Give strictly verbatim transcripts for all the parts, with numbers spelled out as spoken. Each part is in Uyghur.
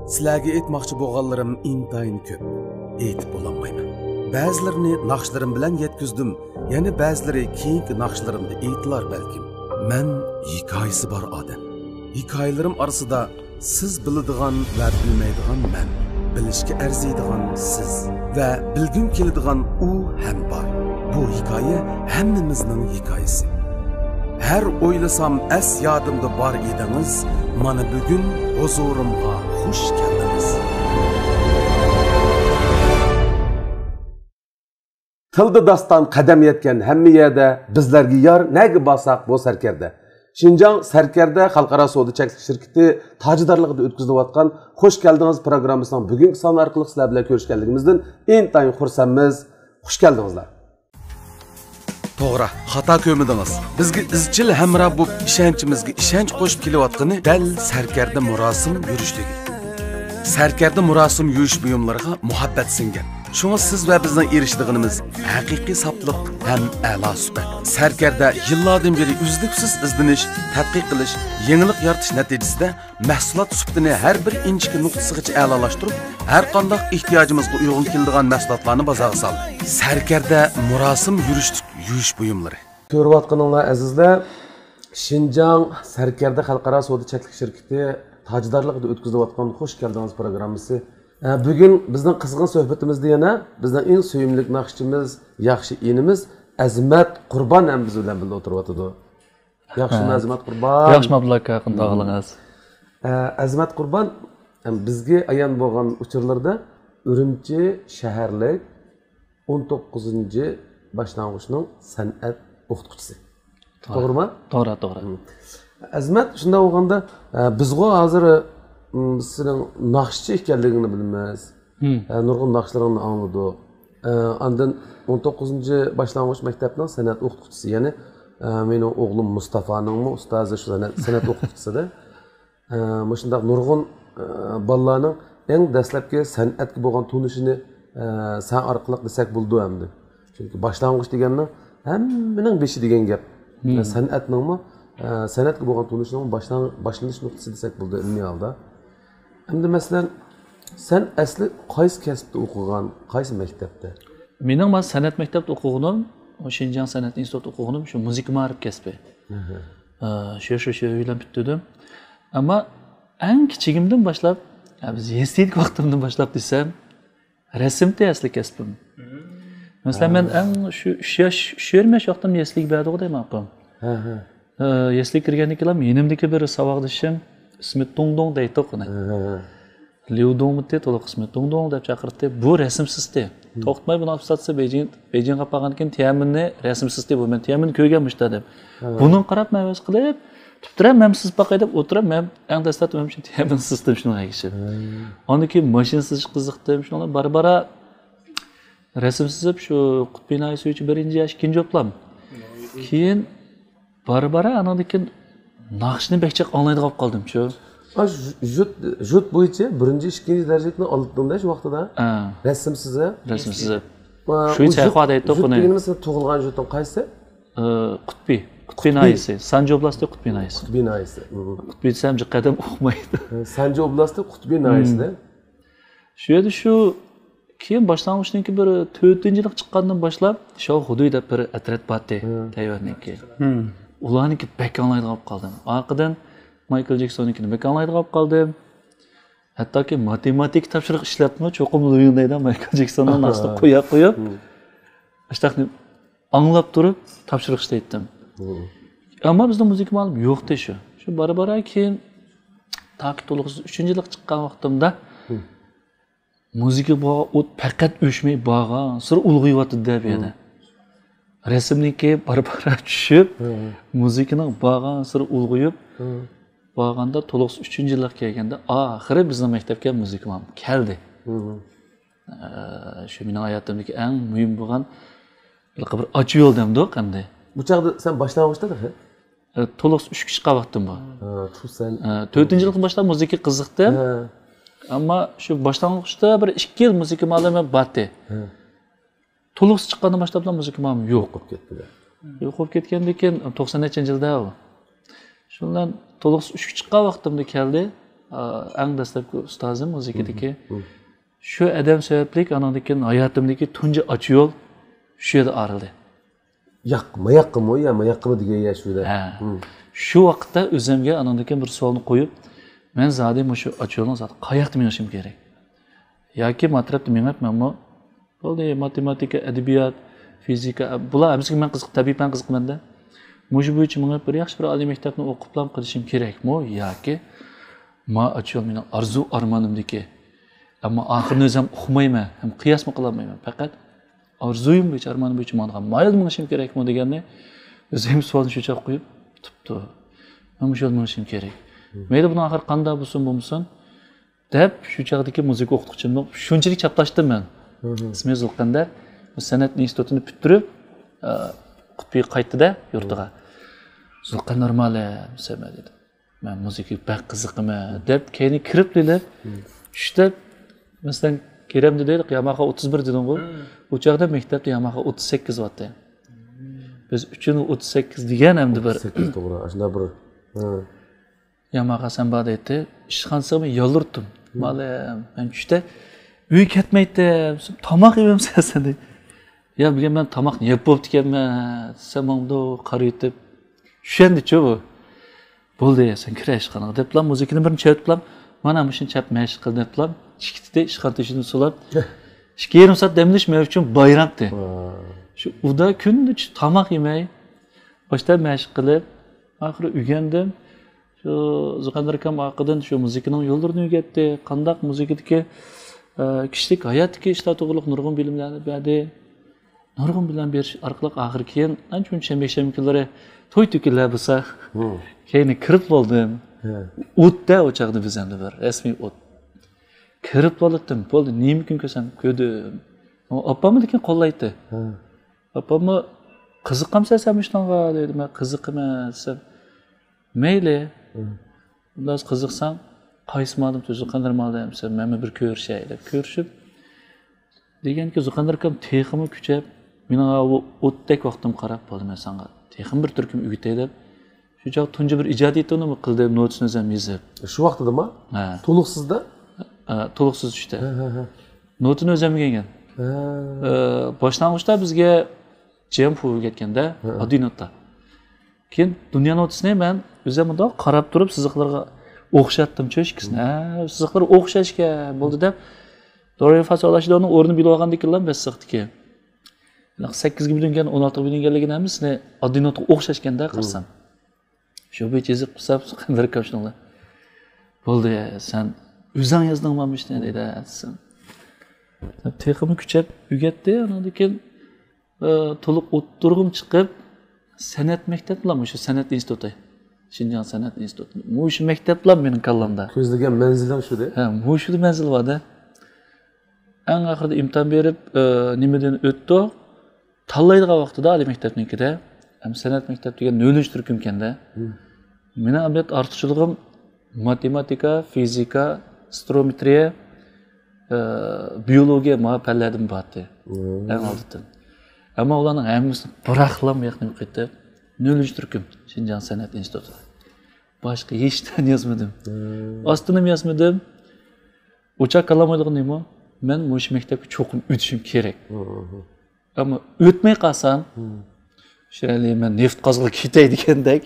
سىلەرگە ئېيتماقچى بولغانلىرىم ئىنتايىن كۆپ. ئېيتىپ بولالمايمەن. بەزىلىرىنى ناخشىلىرىم بىلەن يەتكۈزدۈم، يەنە بەزىلىرى كېيىنكى ناخشىلىرىمدا ئېيتىلار بەلكىم. مەن ھېكايىسى بار ئادەم. ھېكايىلىرىم ئارىسىدا سىز بىلىدىغان ۋە بىلمەيدىغان مەن، بىلىشكە ئەرزىيدىغان سىز ۋە بىلگۈم كېلىدىغان ئۇ ھەم بار. بۇ ھېكايە ھەممىمىزنىڭ ھېكايىسى. ھەر ئويلىسام ئەس يادىمدا بار ئىدىڭىز، مانا بۈگۈن ھۇزۇرۇمغا خۇش كەلدىڭىز. تىلدا داستان قەدەم يەتكەن ھەممە يەردە، بىزلەرگە يار نەگە بارساق بۇ سەركەردە. شىنجاڭ سەركەردە خەلقئارا سودا چەكلىك شىركىتى تاجدارلىقىدا ئۆتكۈزۈلۈۋاتقان خوش كەلدىڭىز پروگراممىسىنىڭ بۈگۈنكى سانى ئارقىلىق سىلەر بىلەن كۆرۈشكەنلىكىمىزدىن ئىنتايىن خۇرسەنمىز. خۇش كەلدىڭىزلەر. توغرا، خاتا كۆرمىدىڭىز. بىزگە ئىزچىل ھەمراھ بولۇپ، ئىشەنچىمىزگە ئىشەنچ قوشۇپ كېلىۋاتقىنى دەل سەركەردە مۇراسىم يۈرۈشلۈكى. سەركەردە مۇراسىم يۈرۈش بۇيۇملىرىغا مۇھەببەت سىڭگەن. شۇڭا سىز ۋە بىزنىڭ ئېرىشىدىغىنىمىز ھەقىقىي ساپلىق ھەم ئەلا سۈپەت. سەركەردە يىللاردىن بېرى ئۈزلۈكسىز ئىزدىنىش، تەتقىق قىلىش، يېڭىلىق يارىتىش نەتىجىسىدە مەھسۇلات سۈپىتىنى ھەر بىر ئىنچىكە نۇقتىسىغىچە ئەلالاشتۇرۇپ، ھەر قانداق ئېھتىياجىمىزغا ئۇيغۇن كېلىدىغان مەھسۇلاتلارنى بازارغا سالدى. سەركەردە مۇراسىم يۈرۈشلۈك يۇيۇش بۇيۇملىرى. كۆرۈۋاتقىنىڭلار ئەزىزلەر، شىنجاڭ سەركەردە خەلقئارا سودا چەكلىك شىركىتى تاجدارلىقىدا ئۆتكۈزۈلۈۋاتقان خوش كەلدىڭىز پروگراممىسى. ئە، بۈگۈن بىزنىڭ قىزغىن سۆھبىتىمىزدە يەنە بىزنىڭ ئەڭ سۆيۈملۈك ناخشىچىمىز، ياخشى ئىنىمىز ئەزىمەت قۇربان ھەم بىز بىلەن بىللە ئولتۇرۇۋاتىدۇ. ياخشىمۇ ھە. ئەزىمەت قۇربان؟ ياخشىمۇ ئابدۇللا ئاكا، قانداق ھالىڭىز؟ ئە، ئەزىمەت قۇربان، ئەم، بىزگە ئايان بولغان ئۇچۇرلىرىدا ئۈرۈمچى شەھەرلىك ئون توققۇزىنچى باشلانغۇچنىڭ سەنئەت ئوقۇتقۇچىسى. توغرا. توغرىمۇ؟ توغرا، توغرا. ھم. ئەزىمەت، شۇنداق بولغاندا، ئە، بىزغۇ ھازىر، م، سېنىڭ ناخشىچى ئىكەنلىكىڭنى بىلىمىز. ھم. ئە، نۇرغۇن ناخشىلىرىڭنى ئاڭلىدۇق. ئە، ئاندىن ئون توققۇزىنچى باشلانغۇچ مەكتەپنىڭ سەنئەت ئوقۇتقۇچىسى، يەنى، ئە، مېنىڭ ئوغلۇم مۇستافانىڭمۇ ئۇستازى شۇ سەنئەت، سەنئەت ئوقۇتقۇچىسىدە. ئە، مۇشۇنداق نۇرغۇن، ئە، بالىلارنىڭ ئەڭ دەسلەپكى سەنئەتكە بولغان تونۇشىنى، ئە، سەن ئارقىلىق دېسەك بولىدۇ ئەمدى. چۈنكى باشلانغۇچ دېگەننىڭ ھەممىنىڭ بېشى دېگەن گەپ. مم. ئە، سەنئەتنىڭمۇ، ئە، سەنئەتكە بولغان تونۇشنىڭ باشلان-، باشلىنىش نۇقتىسى دېسەك بولىدۇ ئىلمىي ھالدا. ئەمدى مەسىلەن، سەن ئەسلى قايسى كەسىپتە ئوقۇغان، قايسى مەكتەپتە؟ مېنىڭ مانا سەنئەت مەكتەپتە ئوقۇغىنىم، شىنجاڭ سەنئەت ئىنستىتۇتىدا ئوقۇغىنىم شۇ مۇزىكا مائارىپ كەسپى. ئەھە. ئە، شۇ، شۇ، شۇ بىلەن پۈتتۈردۈم. ئەمما ئەڭ كىچىكىمدىن باشلاپ، يا، بىز يەسلىدىكى ۋاقتىمدىن باشلاپ دېسەم، رەسىمتى ئەسلى كەسپىم. مەسىلەن، مەن ھە. ئەڭ شۇ ئۈچ ياش، ئۈچ يېرىم ياش ۋاقتىمدا يەسلىگە بەردىغۇ دەيمەن ئاپام. ھە، ھە. ئە، يەسلىگە كىرگەندىن كېيىن يېنىمدىكى بىر ساۋاقدىشىم، ئىسمى دۇڭدۇڭ دەيتتۇق ئۇنى. ھە، ھە، ھە. ليۇ دۇڭمىتى، تولۇق ئىسمى دۇڭدۇڭ دەپ چاقىرتتى. بۇ رەسىمسىزتى. ھە. توختىماي بۇنى ئاپىساتسا بېيجىڭ، بېيجىڭغا ئاپارغاندىن كېيىن تيەنئەنمېننى رەسىمسىزتى بۇ. مەن تيەنئەنمېننى كۆرگەن مۇشتا دەپ. ھە. بۇنىڭغا قاراپ مەن ھەۋەس قىلىپ، تۇپتۇرا مەن سىزىپ باقاي دەپ ئولتۇرۇپ، مەن ئەڭ دەسلەپتە مەن شۇ تيەنئەنمېننى سىزدىم شۇنىڭغا ئەگىشىپ. ھە. ئاندىن كېيىن ماشىنا سىزىشقا قىزىقتىم. شۇنىڭ بىلەن بارا-بارا رەسىم سىزىپ، شۇ قۇتبى ناھىيەسى بويىچە بىرىنچى ياش، ئىككىنچى بولۇپلام. كېيىن بارا-بارا ئانىڭدىن كېيىن ناخشىنى بەك جىق ئاڭلايدىغان بولۇپ قالدىم شۇ. ئا، ژۇت، ژۇت بويىچە بىرىنچى، ئىككىنچى دەرىجىنى ئالدىڭ-دە شۇ ۋاقتىدا. ھە. رەسىم سىزىپ. رەسىم سىزىپ. ۋە شۇ ئۇ چەخۋا ژۇت، دەيتتۇق ژۇت ئۇنى. دېگىنىمىز سېنىڭ تۇغۇلغان ژۇتۇڭ قايسى؟ ئە، قۇتبى. قۇتبى قۇتبى. ناھىيەسى. سانجى ئوبلاستى قۇتبى ناھىيەسى. قۇتبى ناھىيەسى. مم. قۇتبى دېسەم جىق ئادەم ئۇقمايدۇ. ھە، سانجى ئوبلاستى قۇتبى ناھىيەسىدە. مم. شۇ يەردە شۇ كېيىن باشلانغۇچنىڭكى بىر تۆتىنچى يىللىق چىققاندىن باشلاپ، شاۋ خۇدۇي دەپ بىر ئەترەت بارتى، ھە. تەيۋەننىڭكى. ھە. ئۇلارنىڭكى بەك ئاڭلايدىغان بولۇپ قالدىم. ئارقىدىن مايكل جېكسوننىڭكىنى بەك ئاڭلايدىغان بولۇپ قالدىم. ھەتتاكى ماتېماتىكا تاپشۇرۇق ئىشلەپمۇ، چوقۇم لۇيىڭ دەيدىغان مايكل جېكسوننىڭ ناخشىسىنى قويا قويۇپ، ھە. ئاشتاقنى ئاڭلاپ تۇرۇپ تاپشۇرۇق ئىشلەيتتىم. ھە. ئەمما بىزنىڭ مۇزىكا مۇئەللىمى يوقتى شۇ. شۇ بارا-بارا كېيىن تاكى تولۇقسىز ئۈچىنچى يىللىق چىققان ۋاقتىمدا، ھە. مۇزىكا بولغان ئوت پەقەت ئۆچمەي بارغانسېرى ئۇلغىيىۋاتىدۇ-دە بۇ يەردە. مم. رەسىمنىڭكى بارا-بارا چۈشۈپ، مم. مۇزىكىنىڭ بارغانسېرى ئۇلغىيىپ، مم. بارغاندا تولۇقسىز ئۈچىنچى يىللىققا كەلگەندە، ئاخىرى بىزنىڭ مەكتەپكە مۇزىكا مۇئەللىمى كەلدى. مم. ئە، شۇ مېنىڭ ھاياتىمدىكى ئەڭ مۇھىم بولغان ھېلىقى بىر ئاچا يول دەمدۇق ئەمدى. بۇ چاغدا سەن باشلانغۇچتا تېخى؟ ئە، تولۇقسىز ئۈچكە چىققان ۋاقتىم بۇ. ھە، تۇرسەن. ئە، تۆتىنچى يىلدىن باشلاپ مۇزىكىغا قىزىقتىم. ھە. ئەمما شۇ باشلانغۇچتا بىر ئىككى يىل مۇزىكا مۇئەللىمى بارتى. ھە. تولۇقسىز چىققاندىن باشلاپلا مۇزىكا مۇئەللىمى يوق. يوق بولۇپ كەتتى. يوق بولۇپ كەتكەندىن كېيىن، توقسان نەچچىنچى يىلدا ئۇ. شۇ بىلەن تولۇقسىز ئۈچكە چىققان ۋاقتىمدا كەلدى. ئا، ئەڭ دەسلەپكى ئۇستازىم مۇزىكىدىكى. شۇ ئادەم سەۋەبلىك ئانىڭدىن كېيىن ھاياتىمدىكى تۇنجى ئاچا يول شۇ يەردە ئايرىلدى. ياق، ماياققىمۇ يا ماياققىمۇ دېگەن يا شۇ يەردە. ھە. شۇ ۋاقىتتا ئۆزۈمگە ئانىڭدىن كېيىن بىر سوئالنى قويۇپ، مەن زادى مۇشۇ ئاچا يولنىڭ زادى قاياقتا مېڭىشىم كېرەك؟ ياكى ما تەرەپتە مېڭىپ مەنمۇ بولدى، ماتېماتىكا، ئەدەبىيات، فىزىكا، بۇلار ھەممىسىگە مەن قىزىق، تەبىئىي پەن قىزىقمەن-دە. مۇشۇ بويىچە مېڭىپ، بىر ياخشى بىر ئالىي مەكتەپنى ئوقۇپلا قېلىشىم كېرەكمۇ ياكى ما ئاچا يول مېنىڭ ئارزۇ ئارمانىمدىكى، ئەمما ئاخىرىنى ئۆزۈم ئۇقمايمەن ھەم قىياسمۇ قىلالمايمەن. پەقەت ئارزۇيۇم بويىچە، ئارمانىم بويىچە ماڭىدىغان ما يولدا مېڭىشىم كېرەكمۇ دېگەننى ئۆزۈم سوئالنى شۇ چاغ قويۇپ، تۇپتۇ. مەن مۇشۇ يولدا مېڭىشىم كېرەك. مەيلى بۇنىڭ ئاخىرى قانداق بولسۇن بولمىسۇن، دەپ، شۇ چاغدىكى مۇزىكا ئوقۇتقۇچىمنى شۇنچىلىك چاپلاشتىم مەن. ئىسمى زۇلقەندەر. سەنئەت ئىنستىتۇتىنى پۈتتۈرۈپ، ئە، قۇتبى قايتتى-دە يۇرتىغا. زۇلقەندەر مۇئەللىم، سەمە دېدى. مەن مۇزىكىغا بەك قىزىقىمەن، دەپ كەينىگە كىرىپ دېدى. چۈشتە، مەسىلەن، كىرەمدە دەيلى، ياماخا ئوتتۇز بىر دېدىڭغۇ. ئۇ چاغدا مەكتەپتە ياماخا ئوتتۇز سەككىز بارتى. بىز ئۈچىنى ئوتتۇز سەككىز دېگەن ئەمدى بىر. ئوتتۇز سەككىز، توغرا. ئاشۇنداق بىر. ياماخا سەن بار دەيتتى. ئىشخانىسىغا يالۋۇردۇم. مالىم، مەن چۈشتە ئۆيگە كەتمەيتتىم. تاماق يەمسەن سەن دەيدۇ. يا بۈگۈن مەن تاماقنى يەپ بوپتىكەنمەن، سەن ماڭدۇ قارىۋېتىپ. چۈشەندىچۇ بۇ. بولدى، سەن كىر ئىشخانىغا دەپلا مۇزىكىنى بىرنى چەۋېتىپلا، مانا مۇشۇنى چەپ مەشىق قىل دەپلا، چىقىتتى ئىشخانا تۆشۈكىدىن سولاپ. ئىككى يېرىم سائەت دەم ئېلىش مەن ئۈچۈن بايرامتى. شۇ ئۇدا كۈندە تاماق يېمەي، باشتا مەشىق قىلىپ، ئاخىرى ئۆگەندىم. شۇ زۇلقەندەر ئاكام ئارقىدىن شۇ مۇزىكىنىڭ يوللىرىنى ئۆگەتتى. قانداق مۇزىكىدىكى، ئە، كىشىلىك ھاياتتىكى ئىشلار توغرىلىق نۇرغۇن بىلىملەرنى بەردى. نۇرغۇن بىلىم بېرىش ئارقىلىق ئاخىرى كېيىن، ئانچە-مۇنچە شەنبە، يەكشەنبە كۈنلىرى توي-تۆكۈنلەر بولسا، كەينىگە كىرىپ بولدۇم. ئوتتا ئۇ چاغدا بىز ئەمدى بىر رەسمىي ئوت. كىرىپ بولاتتىم. بولدى، نېمە كۈن كۆرسەم كۆردۈم. ئاپاممۇ لېكىن قوللايتتى. ئاپاممۇ، «قىزىقامسەن سەن مۇشۇنىڭغا؟» دەيدۇ. مەن قىزىقىمەن دېسەم، «مەيلى، ئۇنداق قىزىقساڭ، قايسى مالىم تۈزۈك قانداق مالىم دېسەم، مەنمۇ بىر كۆرۈشەي» دەپ كۆرۈشۈپ، دېگەنكى زۇلقەندەر ئاكام تېخىمۇ كۈچەپ، مېنىڭ ئۇ ئوتتەك ۋاقتىم قاراپ، «بولدى، مەن ساڭا تېخىمۇ بىر تۈركۈم ئۆگىتەي» دەپ، شۇ چاغ تۇنجى بىر ئىجادىيىتىمنىمۇ قىلدىم، نوتىسىنى ئۆزۈم يېزىپ. شۇ ۋاقتىدىما؟ ھە. تولۇقسىزدا؟ ھە، تولۇقسىز چۈشتە. ھە، ھە، ھە. نوتىنى ئۆزۈم ئۆگەنگەن. ھە. ئە، باشلانغۇچتا بىزگە جيەنفۇ ئۆگەتكەندە، ھە، ھە، ئاددىي نوتا. كېيىن دۇنيا نوتىسىنى مەن ئۆزۈم مۇنداق قاراپ تۇرۇپ سىزىقلارغا ئوخشاتتىمچۇ ئىككىسىنى. ھە، سىزىقلىرى ئوخشاشكەن، بولدى دەپ، دو رې مى فا سول لا شى دونىڭ ئورنىنى بىلىۋالغاندىن كېيىنلا بەس سىزىقتىكى. سەككىزگە بۆلۈنگەن، ئون ئالتىغا بۆلۈنگەنلىكىنى ھەممىسىنى ئاددىي نوتىغا ئوخشاشكەندە قارىسام. شۇ بويىچە يېزىپ قىلسام، سۇقەندەر ئاكام شۇنىڭ بىلەن، «بولدى، سەن ئۆزۈڭ يازدىڭمۇ مۇشۇنى؟» دەيدۇ، دېسەم. تېخىمۇ كۈچەپ ئۆگەتتى. ئاندىن كېيىن، ئى، تولۇق ئوتتۇرىغىمۇ چىقىپ، سەنئەت مەكتەپلا، مۇشۇ سەنئەت ئىنستىتۇتى، شىنجاڭ سەنئەت ئىنستىتۇتى، مۇشۇ مەكتەپلا مېنىڭ كاللامدا. كۆزلىگەن مەنزىلىڭ شۇ دە؟ ھە، مۇشۇدا مەنزىل بار دە. ئەڭ ئاخىرىدا ئىمتىھان بېرىپ، ئى، نېمىدىن ئۆتتۇق؟ تاللايدىغان ۋاقتىدا ئالىي مەكتەپنىڭكىدە، ھەم سەنئەت مەكتەپ دېگەن نۆلىنچى تۈركۈمكەندە. مېنىڭ ئەمەلىيەت ئارتۇقچىلىقىم ماتېماتىكا، فىزىكا، ئاسترومېترىيە، ئە، بىيولوگىيە، ماۋۇ پەنلەردىن بارتى. ئەڭ ئالدىدىن. ئەمما ئۇلارنىڭ ھەممىسىنى بىراقلا مۇياقنى قېتىپ، نۆلىنچى تۈركۈم، شىنجاڭ سەنئەت ئىنستىتۇتى. باشقا ھېچ نەرسە يازمىدىم. ئاستىنىمۇ يازمىدىم. ئۇ چاغ كاللامدا ئويلىغىنىم، مەن مۇشۇ مەكتەپكە چوقۇم ئۆتۈشۈم كېرەك. ئەمما ئۆتمەي قالسام، شۇ يەردە مەن نېفىت قازغىلى كېتەي دېگەندەك.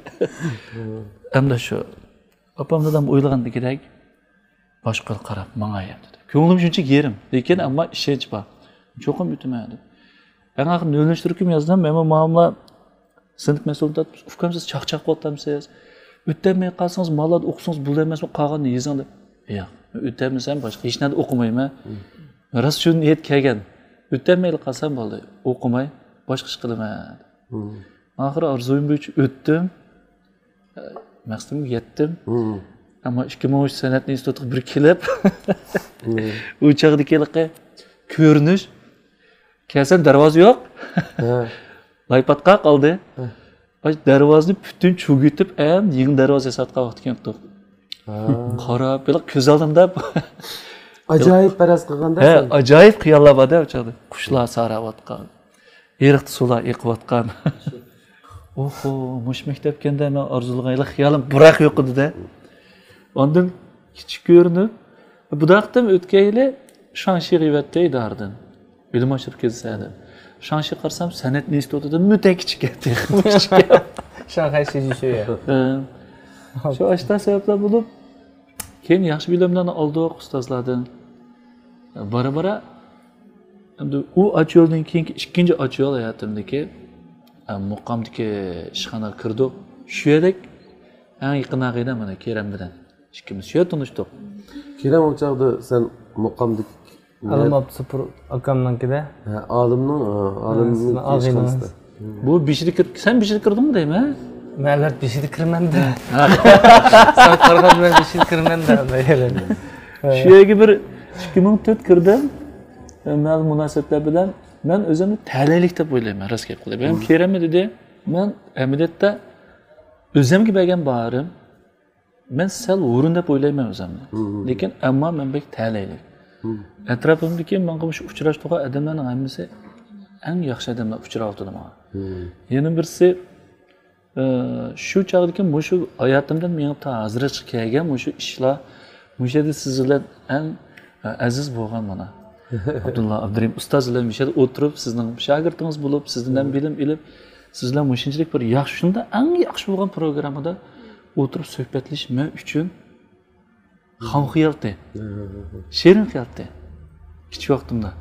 ئەمدى شۇ ئاپام دادام ئويلىغاندىكىدەك باشقىغا قاراپ ماڭاي ئەمدى. كۆڭلۈم شۇنچە يېرىم، لېكىن ئەمما ئىشەنچ بار. چوقۇم ئۆتىمەن دەپ. ئەڭ ئاخىرى نۆلىنچى تۈركۈم يازدىم، مەنمۇ ماماملار سىنىپ مەسئۇلىنى تارتىپ، «ئۇكام، سىز چاقچاق قىلىۋاتامسىز؟ ئۆتەلمەي قالسىڭىز، ماللاردا ئوقۇسىڭىز بولىدۇ ئەمەسمۇ، قالغاننى يېزىڭ» دەپ. ياق، ئۆتەلمىسەم باشقا ھېچ نەدە ئوقۇمايمەن. راست شۇ نىيەت كەلگەن. ئۆتەلمەيلا قالسام بولدى، ئوقۇماي، باشقا ئىش قىلىمەن. ئاخىرى ئارزۇيۇم بويىچە ئۆتتۈم. مەقسىتىمگە يەتتىم. ئەمما ئىككى مىڭ ئۈچ سەنئەت ئىنستىتۇتىغا بىر كېلىپ، ئۇ چاغدىكى ھېلىقى كۆرۈنۈش، كەلسەم دەرۋازا يوق. لاي پاتقاق ئالدى. ئاشۇ دەرۋازىنى پۈتۈن چۆگۈتۈپ، ئەمدى يېڭى دەرۋازا ياساۋاتقان ۋاقىت كەپتۇ. قاراپ، بىر كۆز ئالدىمدا ئاجايىپ پەرەز قىلغاندا ھە، سەن. ئاجايىپ خىياللار بار-دە ئۇ چاغدا. قۇشلار ساراۋاتقان، ئېرىقتا سۇلار ئېقىۋاتقان. ئوھو، مۇشۇ مەكتەپكەندە مەن ئارزۇلىغان خىيالىم بىراق يوق ئىدى-دە. ئاندىن كىچىك كۆرۈنۈپ، بۇ قېتىم ئۆتكەن يىلى شاڭشىغا ئەۋەتتى ئىدارىدىن. بىلىم ئاشۇرۇپ كەلسە دەپ. شاڭشىغا قارىسام، سەنئەت ئىنستىتۇتىدىن مۇتە كىچىك، تېخىمۇ كىچىك. شاڭخەي سىجىشۈيە. ھە. شۇ ئاشتا سەۋەبلەر بولۇپ، كېيىن ياخشى بىلىملەرنى ئالدۇق ئۇستازلاردىن. بارا-بارا، ئەمدى ئۇ ئاچيولدىن كېيىنكى ئىككىنچى ئاچيول ھاياتىمدىكى، ئە، مۇقامدىكى ئىشخانىغا كىردۇق. شۇ يەردەك ئەڭ يېقىن ئاغىنەم مانا كېرەم بىلەن. ئىككىمىز شۇ يەردە تونۇشتۇق. كېرەم، ئۇ چاغدا سەن مۇقامدىكى ئالىم ئابدۇسۇپۇر ئاكامنىڭكىدە. ھە، ئالىمنىڭ، ئالىمنىڭ ئىشخانىسىدا. بۇ بېشىدا كىر-، سەن بېشىدا كىردىڭمۇ دەيمەن؟ مەن ئەلۋەتتە بېشىدا كىرىمەن-دە. ھە. سەن قارىغان بىلەن بېشىدا كىرىمەن-دە. شۇ يەرگە بىر ئىككى مىڭ تۆت كىردىم. مەلۇم مۇناسىۋەتلەر بىلەن مەن ئۆزۈمنى تەلەيلىك دەپ ئويلايمەن، راست گەپ قىلىپ. ھەم كېرەممۇ دېدى، مەن ئەمەلىيەتتە ئۆزۈمگە بەرگەن باھام، مەن سەل ھۇرۇن دەپ ئويلايمەن ئۆزۈمنى. لېكىن ئەمما مەن بەك تەلەيلىك. ئەتراپىمدىكى ماڭا مۇشۇ ئۇچراشتۇرغان ئادەملەرنىڭ ھەممىسى ئەڭ ياخشى ئادەملەر ئۇچراۋاتىدۇ ماڭا. يەنە بىرسى، ئى، شۇ چاغدىكى مۇشۇ ھاياتىمدىن مېڭىپ تا ھازىرغىچە كەلگەن مۇشۇ ئىشلار، مۇشۇ يەردە سىز بىلەن ئەڭ، ئە، ئەزىز بولغان مانا. ئابدۇللا ئابدۇرېھىم ئۇستاز بىلەن مۇشۇ يەردە ئولتۇرۇپ، سىزنىڭ شاگىرتىڭىز بولۇپ، سىزدىن ھەم بىلىم ئېلىپ، سىز بىلەن مۇشۇنچىلىك بىر ياخشى، شۇنداق ئەڭ ياخشى بولغان پروگراممىدا ئولتۇرۇپ سۆھبەتلىشىش مەن ئۈچۈن خام خىيالتى. شېرىن خىيالتى. كىچىك ۋاقتىمدا.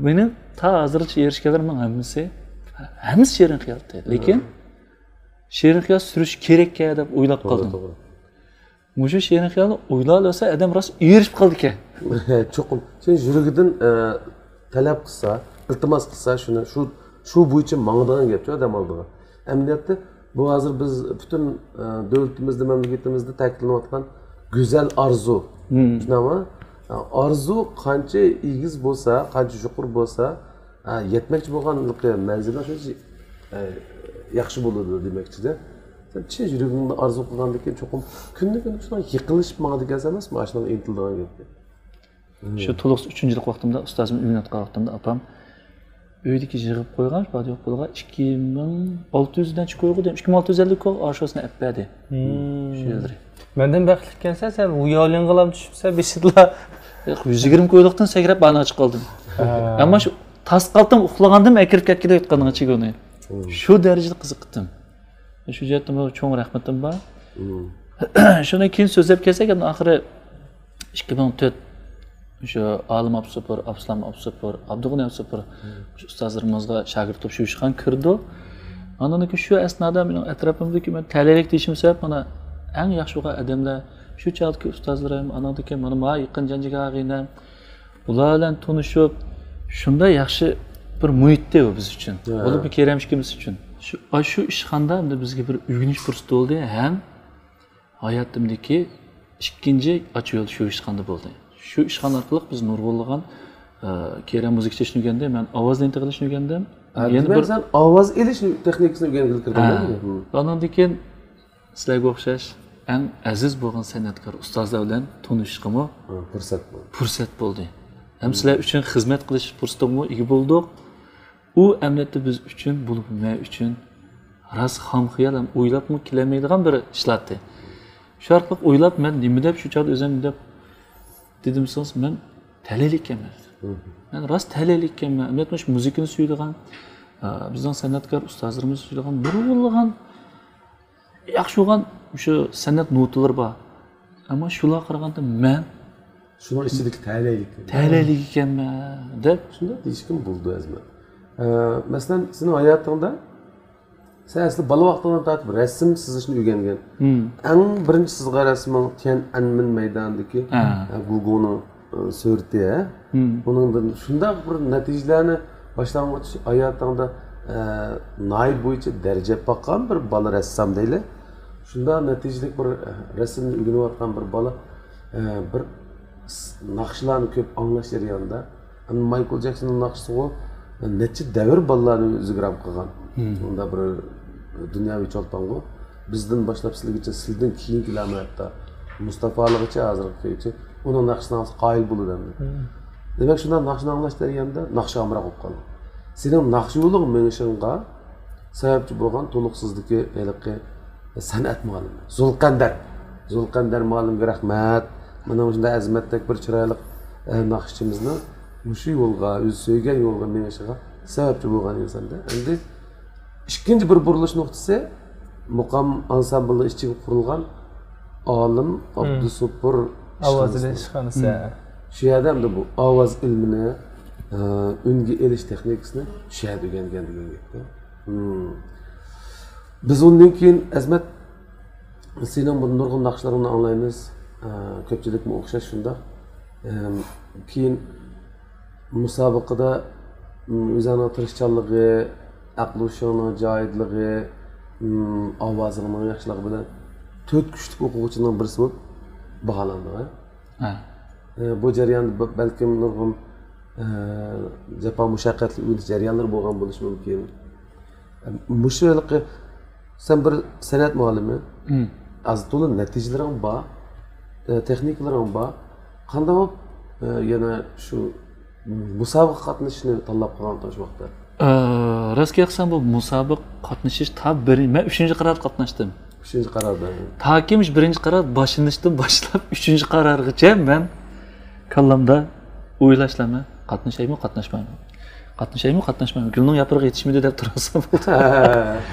مېنىڭ تا ھازىرغىچە ئېرىشكەنلىرىمنىڭ ھەممىسى، ھەممىسى شېرىن خىيالتى. لېكىن شېرىن خىيال سۈرۈش كېرەككەن دەپ ئويلاپ قالدىم. توغرا، توغرا. مۇشۇ شېرىن خىيالنى ئويلاۋالسا، ئادەم راست ئېرىشىپ قالىدىكەن. چوقۇم. سەن يۈرىكىدىن، ئە، تەلەپ قىلسا، ئىلتىماس قىلسا، شۇنى، شۇ، شۇ بويىچە ماڭىدىغان گەپچۇ ئادەم ئالدىغا. ئەمەلىيەتتە، بۇ ھازىر بىز پۈتۈن، ئە، دۆلىتىمىزدە، مەملىكىتىمىزدە تەكىتلىنىۋاتقان گۈزەل ئارزۇ. شۇنداقمۇ؟ ئارزۇ قانچە ئېگىز بولسا، قانچە يۇقىرى بولسا، ھە، يەتمەكچى بولغان مەنزىلىڭ شۇنچە، ئە، ياخشى بولىدۇ دېمەكچىدە. سەن چىن يۈرىكىڭدە ئارزۇ قىلغاندىكىن چوقۇم كۈندە كۈندە شۇنداق يىقىلىشىپ ماڭىدىكەنسەن ئەمەسمۇ، ئاشۇنىڭغا ئىنتىلىدىغان گەپكە. شۇ تولۇقسىز ئۈچىنچى يىللىق ۋاقتىمدا، ئۇستازىم ئۆگىنىۋاتقان ۋاقتىمدا ئاپام ئۆيدىكى يىغىپ قويغان، پادىيوق پۇلغا ئىككى مىڭ ئالتە يۈز نەچچە كويغۇ دەيمەن، ئىككى مىڭ ئالتە يۈز ئەللىك كويغا ئاشۇسىنى ئەپ بەردى. شۇ يىللىرى. مەندىن بەختلىككەنسەن سەن، ۋۇياۋلىنغىلام چۈشۈپسەن بېشىدىلا. ياق، يۈز يىگىرمە كويلۇقتىن سەكرەپ ئانا چىقالدىم. ئەمما شۇ تاس قالتىم، ئۇخلىغاندىم ئەكىرىپ كەتكىلى ئېيتقانغا چىگۇنى. شۇ دەرىجىدە قىزىقتىم. شۇ جەھەتتىن بۇ چوڭ رەھمىتىم بار. شۇنى كېيىن سۆزلەپ كەلسەك، ئەمدى ئاخىرى ئىككى مىڭ تۆت، شۇ ئالىم ئابسۇپۇر، ئابسالام ئابسۇپۇر، ئابدۇغېنى ئابسۇپۇر، شۇ ئۇستازلىرىمىزغا شاگىرت بولۇپ شۇ ئىشخانىغا كىردۇق. ئاندىن كېيىن شۇ ئەسنادا مېنىڭ ئەتراپىمدىكى، مەن تەلەيلىك دېيىشىم سەۋەب، مانا، ئەڭ ياخشى بولغان ئادەملەر، شۇ چاغدىكى ئۇستازلىرىم، ئاندىن كېيىن مانا، ماڭا يېقىن جان جىگەر ئاغىنەم، ئۇلار بىلەن تونۇشۇپ، شۇنداق ياخشى بىر مۇھىتتى ئۇ بىز ئۈچۈن. بولۇپمۇ كېرەم ئىككىمىز ئۈچۈن. شۇ، ئاشۇ ئىشخانىدا ئەمدى بىزگە بىر ئۆگىنىش پۇرسىتى بولدى ھەم ھاياتىمدىكى ئىككىنچى ئاچا يول شۇ ئىشخانىدا بولدى. شۇ ئىشخانا ئارقىلىق بىز نۇرغۇنلىغان، ئە، كېرەم مۇزىكا چېلىشنى ئۆگەندىم، مەن ئاۋاز لېنتىغا ئېلىشنى ئۆگەندىم. ھە، يەنە دېمەك، بىر سەن ئاۋاز ئېلىش تېخنىكىسىنى ئۆگەنگىلى كىردىڭ، ھە. ئۇنىڭدىن كېيىن سىلەرگە ئوخشاش ئەڭ ئەزىز بولغان سەنئەتكار ئۇستازلار بىلەن تونۇشۇشقىمۇ، ھە، پۇرسەت بولدى. پۇرسەت بولدى. ھەم سىلەر ئۈچۈن خىزمەت قىلىش پۇرسىتىمۇ ئىگە بولدۇق. ئۇ ئەمەلىيەتتە بىز ئۈچۈن، بولۇپمۇ مەن ئۈچۈن راست خام خىيال ھەم ئويلاپمۇ كېلەلمەيدىغان بىر ئىشلاتتى. شۇ ئارقىلىق ئويلاپ، مەن نېمە دەپ شۇ چاغدا ئۆزۈم دەپ دېدىم دېسىڭىز، مەن تەلەيلىككەنمەن. مەن راست تەلەيلىككەنمەن. ئەمەلىيەتتە مۇشۇ مۇزىكىنى سۆيىدىغان، ئە، بىزنىڭ سەنئەتكار ئۇستازلىرىمىز سۆيىدىغان نۇرغۇنلىغان ياخشى بولغان مۇشۇ سەنئەت نوتىلىرى بار. ئەمما شۇلارغا قارىغاندا مەن شۇنىڭ ئىچىدىكى تەلەيلىك. تەلەيلىك ئىكەنمەن دەپ. شۇنداق دېيىشكىمۇ بولىدۇ، ئەزىمەت. ئە، مەسىلەن، سېنىڭ ھاياتىڭدا، سەن ئەسلى بالا ۋاقتىڭدىن تارتىپ رەسىم سىزىشنى ئۆگەنگەن. ئەڭ بىرىنچى سىزغان رەسىمىڭ تيەنئەنمېن مەيدانىدىكى، ھە، گوگوڭنىڭ، ئە، سۈرىتى، ھە؟ ئۇنىڭدىن شۇنداق بىر نەتىجىلەرنى باشلانغۇچ ھاياتىڭدا، ئە، ناھىيە بويىچە دەرىجە ئېلىپ باققان بىر بالا رەسسام دەيلى. شۇنداق نەتىجىلىك بىر، ئە، رەسىمنى ئۆگىنىۋاتقان بىر بالا، ئە، بىر س-، ناخشىلارنى كۆپ ئاڭلاش جەريانىدا، ئەمدى مايكل جەكسوننىڭ ناخشىسىغۇ، نەچچە دەۋر بالىلارنى ئۆزىگە رام قىلغان. ئۇنداق بىر دۇنياۋى چولپانغۇ. بىزدىن باشلاپ سىلىگىچە، سىلىدىن كېيىنكىلەرمۇ ھەتتا مۇستافالىغىچە، ھازىرغىچە ئۇنىڭ ناخشىسىنى ئاڭلىسا قايىل بولىدۇ ئەمدى. دېمەك، شۇنداق ناخشىنى ئاڭلاش جەريانىدا ناخشا ئامراق بولۇپ قالدى. سېنىڭ ناخشا يولىغا مېڭىشىڭغا سەۋەبچى بولغان تولۇقسىزدىكى ھېلىقى سەنئەت مۇئەللىمى زۇلقەندەر. زۇلقەندەر مۇئەللىمگە رەھمەت. مانا مۇشۇنداق ئەزىمەتتەك بىر چىرايلىق، ئە، ناخشىچىمىزنىڭ مۇشۇ يولغا، ئۆزى سۆيگەن يولغا مېڭىشىغا سەۋەبچى بولغان ئىنساندا. ئەمدى ئىككىنچى بىر بۇرۇلۇش نۇقتىسى، مۇقام ئانسامبىلىنىڭ ئىچىگە قۇرۇلغان ئالىم ئابدۇسوپۇر ئاۋازىنى ئىشخانىسى. ئىشخانىسى. شۇ يەردە ئەمدى بۇ ئاۋاز ئىلمىنى، ئە، ئۈنگە ئېلىش تېخنىكىسىنى شۇ يەردە ئۆگەنگەن دېگەن گەپتە. بىز ئۇندىن كېيىن، ئەزمەت، سېنىڭ بۇ نۇرغۇن ناخشىلىرىڭنى ئاڭلايمىز. ئە، كۆپچىلىكمۇ ئوخشاش شۇنداق. ئەم، كېيىن مۇسابىقىدە، م، ئۆزۈڭنىڭ تىرىشچانلىقى، ئەقلى ھوشۇڭنىڭ جايىدىلىقى، م، ئاۋازىڭنىڭ ياخشىلىقى بىلەن تۆت كۈچلۈك ئوقۇغۇچىنىڭ بىرسى بولۇپ باھالاندىڭ، ھە؟ ھە. ئە، بۇ جەرياندا ب-، بەلكىم نۇرغۇن، ئە، جاپا مۇشەققەتلىك ئۆگىنىش جەريانلىرى بولغان بولۇشى مۇمكىن. مۇشۇ ھېلىقى سەن بىر سەنئەت مۇئەللىمى، مم. ئاز تولا نەتىجىلىرىڭ بار، ئە، تېخنىكىلىرىڭ بار. قانداق بولۇپ، ئە، يەنە شۇ مۇسابىقىگە قاتنىشىشنى تاللاپ قالغانتىڭ شۇ ۋاقىتتا؟ ئە، راست گەپ قىلسام، بۇ مۇسابىقە قاتنىشىش تا بىر، مەن ئۈچىنچى قاراردا قاتناشتىم. ئۈچىنچى قاراردا. تاكى مۇشۇ بىرىنچى قارار باشلىنىشتىن باشلاپ ئۈچىنچى قارارغىچە مەن كاللامدا ئويلاشلارمەن، قاتنىشايمۇ، قاتناشمايمۇ؟ قاتنىشايمۇ، قاتناشمايمۇ؟ گۈلنىڭ ياپرىقى يېتىشمىدى دەپ تۇرسام بولدى.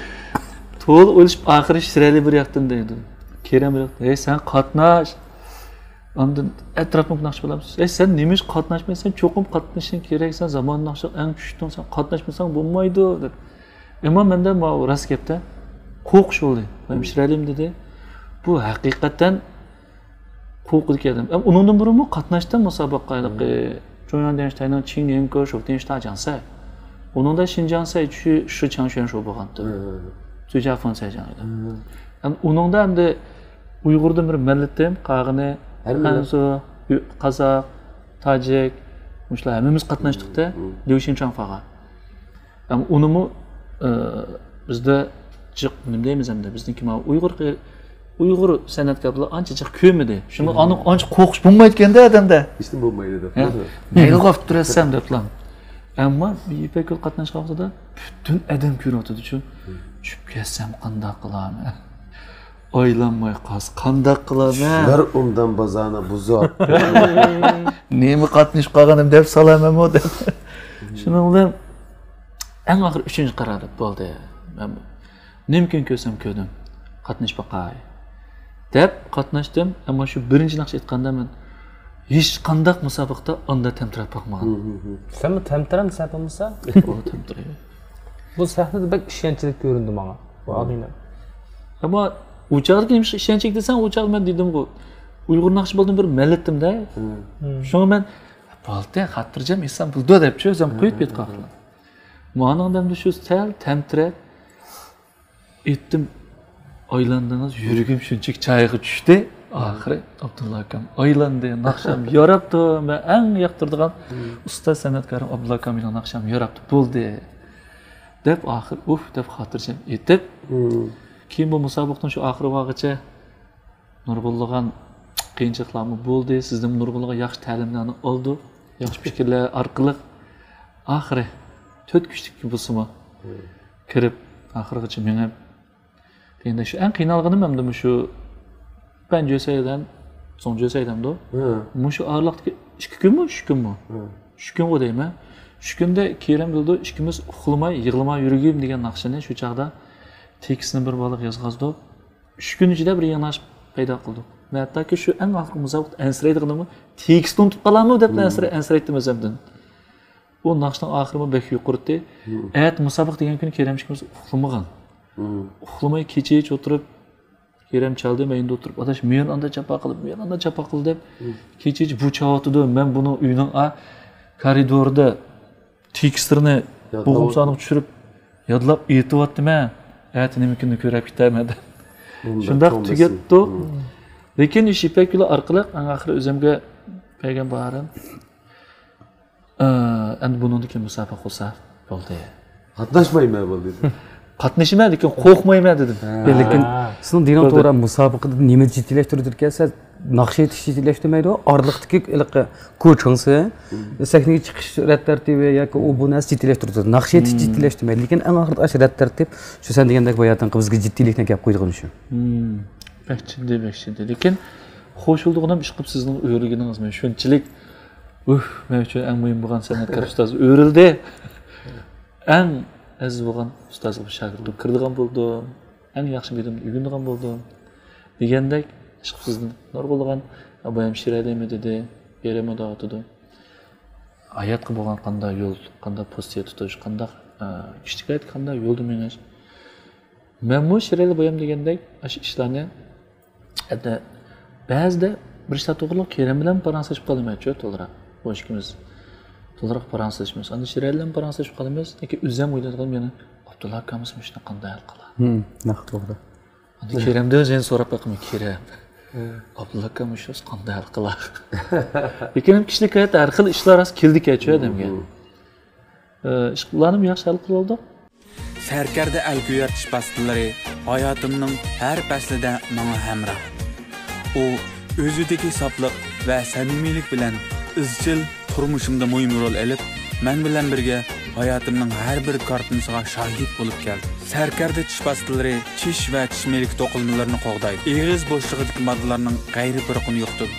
تولا ئويلىشىپ، ئاخىرى شىرئەلى بىر ياقتىن دەيدۇ. كېرەم بىر ياقتىن، ھەي، سەن قاتناش. ئاندىن ئەتراپىمغا ناخشا بولامسىز. ھەي، سەن نېمە ئۈچۈن قاتناشمايسەن؟ چوقۇم قاتنىشىشىڭ كېرەك، سەن زامانىۋى ناخشا ئەڭ كۈچلۈك، سەن قاتناشمىساڭ بولمايدۇ، دەپ. ئەمما مەندە ماۋۇ راست گەپتە قورقۇش بولدى. مەن شىرئەلىم دېدى. بۇ ھەقىقەتەن قورقىدىكەن ئادەم. ئەم، ئۇنىڭدىن بۇرۇنمۇ قاتناشتىم مۇسابىقىگە، ھېلىقى جۇڭياڭ دېڭشىتاينىڭ چىڭ نيېنكو شوۋ تىنشتا جياڭسەي. ئۇنىڭدا شىنجياڭسەي چۈ شى چاڭ شۈەن شوۋ بولغانتى. تۈجيا فېڭسەي جياڭ ئىدى. ئەم، ئۇنىڭدا ئەمدى ئۇيغۇردىن بىر مىللىتىم، قالغىنى ھەر مىللەت. خەنزۇ، قازاق، تاجىك، مۇشۇلار ھەممىمىز قاتناشتۇقتە، ليۇ شىنچاڭفاغا. ئەمما ئۇنىمۇ، ئە، بىزدە جىق، نېمە دەيمىز ئەمدى، بىزنىڭكى ماۋۇ ئۇيغۇر، ئۇيغۇر سەنئەتكارلار ئانچە جىق كۆرمىدى. شۇڭا ئانا-، ئانچە قورقۇش بولمايدىكەندە ئادەمدە. ھېچنېمە بولمايدۇ دەپ. ھە؟ مەيلىغا ئۇتتۇرۇۋەتسەم دەپلا. ئەمما يىپەك يولى قاتناشقان ۋاقتىدا پۈتۈن ئادەم كۆرۈۋاتىدۇ شۇ. چۈشۈپ كەتسەم قانداق قىلارمەن؟ ئايلانماي قالسا قانداق قىلارمەن؟ شۇلار ئوبدان بازارنى بۇزۇپ. نېمە قاتنىشىپ قالغىنىم دەپ سالامەنمۇ دەپ. شۇنىڭ بىلەن ئەڭ ئاخىرى ئۈچىنچى قارار دەپ بولدى. مەن نېمە كۈن كۆرسەم كۆردۈم. قاتنىشىپ باقاي. دەپ قاتناشتىم، ئەمما شۇ بىرىنچى ناخشا ئېيتقاندا مەن ھېچقانداق مۇسابىقىدە ئاندا تەمتىرەپ باقمىغان. سەنمۇ تەمتىرەمسەن بولمىسا؟ ئۇ تەمتىرەيمەن. بۇ سەھنىدە بەك ئىشەنچلىك كۆرۈندى ماڭا، بۇ ئاغىنەم. ئەمما ئۇ چاغدىكى نېمىشقا ئىشەنچلىك دېسەڭ، ئۇ چاغدا مەن دېدىمغۇ، ئۇيغۇر ناخشىبازدىن بىر مەللەتتىم-دە. شۇڭا مەن، بولدى، خاتىرجەم ئېيتسام بولىدۇ دەپچۇ، ئۆزۈم قويۇپ كەتكەن. مانا ئەمدى شۇ سەل تەمتىرەپ، ئېيتتىم، ئايلاندىڭىز، يۈرىكىم شۇنچىلىك چايغا چۈشتى. ئاخىرى ئابدۇللا ئاكام ئايلاندى، ناخشام ياراپتۇ. مەن ئەڭ ياقتۇرىدىغان ئۇستاز سەنئەتكارىم ئابدۇللا ئاكام مېنىڭ ناخشام ياراپتۇ، بولدى، دەپ ئاخىر ئۇھ دەپ خاتىرجەم ئېيتىپ، كېيىن بۇ مۇسابىقىنىڭ شۇ ئاخىرى بارغىچە نۇرغۇنلىغان قىيىنچىلىقلارمۇ بولدى، سىزدىن نۇرغۇنلىغان ياخشى تەلىملەرنى ئالدۇق، ياخشى پىكىرلەر ئارقىلىق ئاخىرى تۆت كۈچلۈك بولسىمۇ كىرىپ، ئاخىرغىچە مېڭىپ، دېگەندە شۇ ئەڭ قىينالغىنىم ئەمدى مۇشۇ پەنجۆسەيدەن، زوڭجۆسەيدەمدۇ؟ مۇشۇ ئارىلىقتىكى ئىككى كۈنمۇ، ئۈچ كۈنمۇ؟ ئۈچ كۈنغۇ دەيمەن. ئۈچ كۈندە كېرەم بىلدۇ، ئىككىمىز ئۇخلىماي، يىغلىما يۈرگۈم دېگەن ناخشىنى شۇ چاغدا تېكىستىنى بىر بالىغا يازغازدۇق. ئۈچ كۈن ئىچىدە بىر يېڭى ناخشا پەيدا قىلدۇق. مەن ھەتتاكى شۇ ئەڭ ئاخىرقى مۇسابىقىدە ئەنسىرەيدىغىنىمۇ، تېكىستنى ئۇنتۇپ قالامۇ دەپلا ئەنسىرەي-، ئەنسىرەيتتىم ئۆزۈمدىن. ئۇ ناخشىنىڭ ئاخىرىمۇ بەك يۇقىرىتى. ئەتە مۇسابىقە دېگەن كۈنى كېرەم ئىككىمىز ئۇخلىمىغان. ئۇخلىماي كېچىچە ئولتۇرۇپ، كېرەم چالدى، مەن ئەينىدە ئولتۇرۇپ، ئاداش، مېنى ئاندا جاپا قىلدى، مېنى ئاندا جاپا قىلدى دەپ، كېچىچە بۇ چاۋاتىدۇ، مەن بۇنىڭ ئۆيىنىڭ ئا كارىدورىدا تېكىستلىرىنى بوغۇم سانىغا چۈشۈرۈپ، يادلاپ ئېيتىۋاتتىمەن. ئەتە نېمە كۈننى كۆرۈپ كېتەرمەن دەپ. شۇنداق تۈگەتتۇق. لېكىن شۇ يىپەك يولى ئارقىلىق ئەڭ ئاخىرى ئۆزۈمگە بەرگەن باھارەم، ئە، ئەمدى بۇنىڭدىن كېيىن مۇسابىقە بولسا بولدى. قاتناشمايمەن بولدى. قاتنىشىمەن، لېكىن قورقمايمەن دېدىم. لېكىن سىزنىڭ دېگىنىڭىز توغرا، مۇسابىقىدە نېمە جىددىيلەشتۈرىدىكەن، سەن ناخشا ئېيتىش جىددىيلەشتۈرمەيدۇ، ئارىلىقتىكى ھېلىقى كوچىڭسى، سەھنىگە چىقىش رەت تەرتىپى ياكى ئۇ بۇ نەرسە جىددىيلەشتۈرىدۇ. ناخشا ئېيتىش جىددىيلەشتۈرمەيدۇ، لېكىن ئەڭ ئاخىرىدا ئاشۇ رەت تەرتىپ، شۇ سەن دېگەندەك باياتىنقى بىزگە جىددىيلىكنى ئەكەپ قويىدىغان شۇ. بەك جىددىي، بەك جىددىي. لېكىن قوشۇلىدىغىنىم ئىشقىلىپ سىزنىڭ ئۆرۈلگىنىڭىز. مەن شۇنچىلىك، ئۇھ، مەن ئۈچۈن ئەڭ مۇھىم بولغان سەنئەتكار ئۇستاز ئۆرۈلدى. ئەڭ ئەزىز بولغان ئۇستازغا شاگىرتلىق كىرىدىغان بولدۇم. ئەڭ ياخشى بىلىمنى ئۆگىنىدىغان بولدۇم. دېگەندەك، ئىشقىلىپ سىزدىن نۇرغۇنلىغان، بايام شىرەلىمۇ دېدى، يېرىمى دەۋاتىدۇ. ھاياتقا بولغان قانداق يول، قانداق پوزىتسىيە تۇتۇش، قانداق، ئە، كىشىلىك ھاياتتا قانداق يولدا مېڭىش. مەنمۇ شىرەلى بايام دېگەندەك، ئاشۇ ئىشلارنى، ھەتتا بەزىدە بىر ئىشلار توغرىلىق كېرەم بىلەن پاراڭلىشىپ قالىمەن، شۇ تولىراق. بۇ ئىككىمىز تولىراق پاراڭلىشىمىز. ئاندىن شىرەلى بىلەن پاراڭلىشىپ قالىمىز. لېكىن ئۆزۈم ئويلايدىغىنىم يەنە ئابدۇللا ئاكامىز مۇشۇنى قانداق ھەل قىلار؟ ھىم، نەق توغرا. ئاندىن كېرەمدىن يەنە سوراپ باقىمەن، كېرەم. ئابدۇللا ئاكا مۇشۇ قانداق ھەل قىلار؟ لېكىن كىشىلىك ھاياتتا ھەر خىل ئىشلار راست كېلىدىكەنچۇ ئادەمگە. ئىشقىلارنىمۇ ياخشى ھەل قىلىۋالدۇق. سەركەردە ئەلكۆيەر چىش پاستىلىرى ھاياتىمنىڭ ھەر پەسلىدە ماڭا ھەمراھ. ئۇ ئۆزىدىكى ساپلىق ۋە سەمىمىيلىك بىلەن ئىزچىل تۇرمۇشۇمدا مۇھىم رول ئېلىپ، مەن بىلەن بىرگە ھاياتىمنىڭ ھەر بىر كارتىنىسىغا شاھىت بولۇپ كەلدى. سەركەردە چىش پاستىلىرى چىش ۋە چىش مىلىكى توقۇلمىلىرىنى قوغدايدۇ. ئېغىز بوشلۇقىدىكى ماددىلارنىڭ غەيرىي پۇرىقىنى يوقىتىدۇ.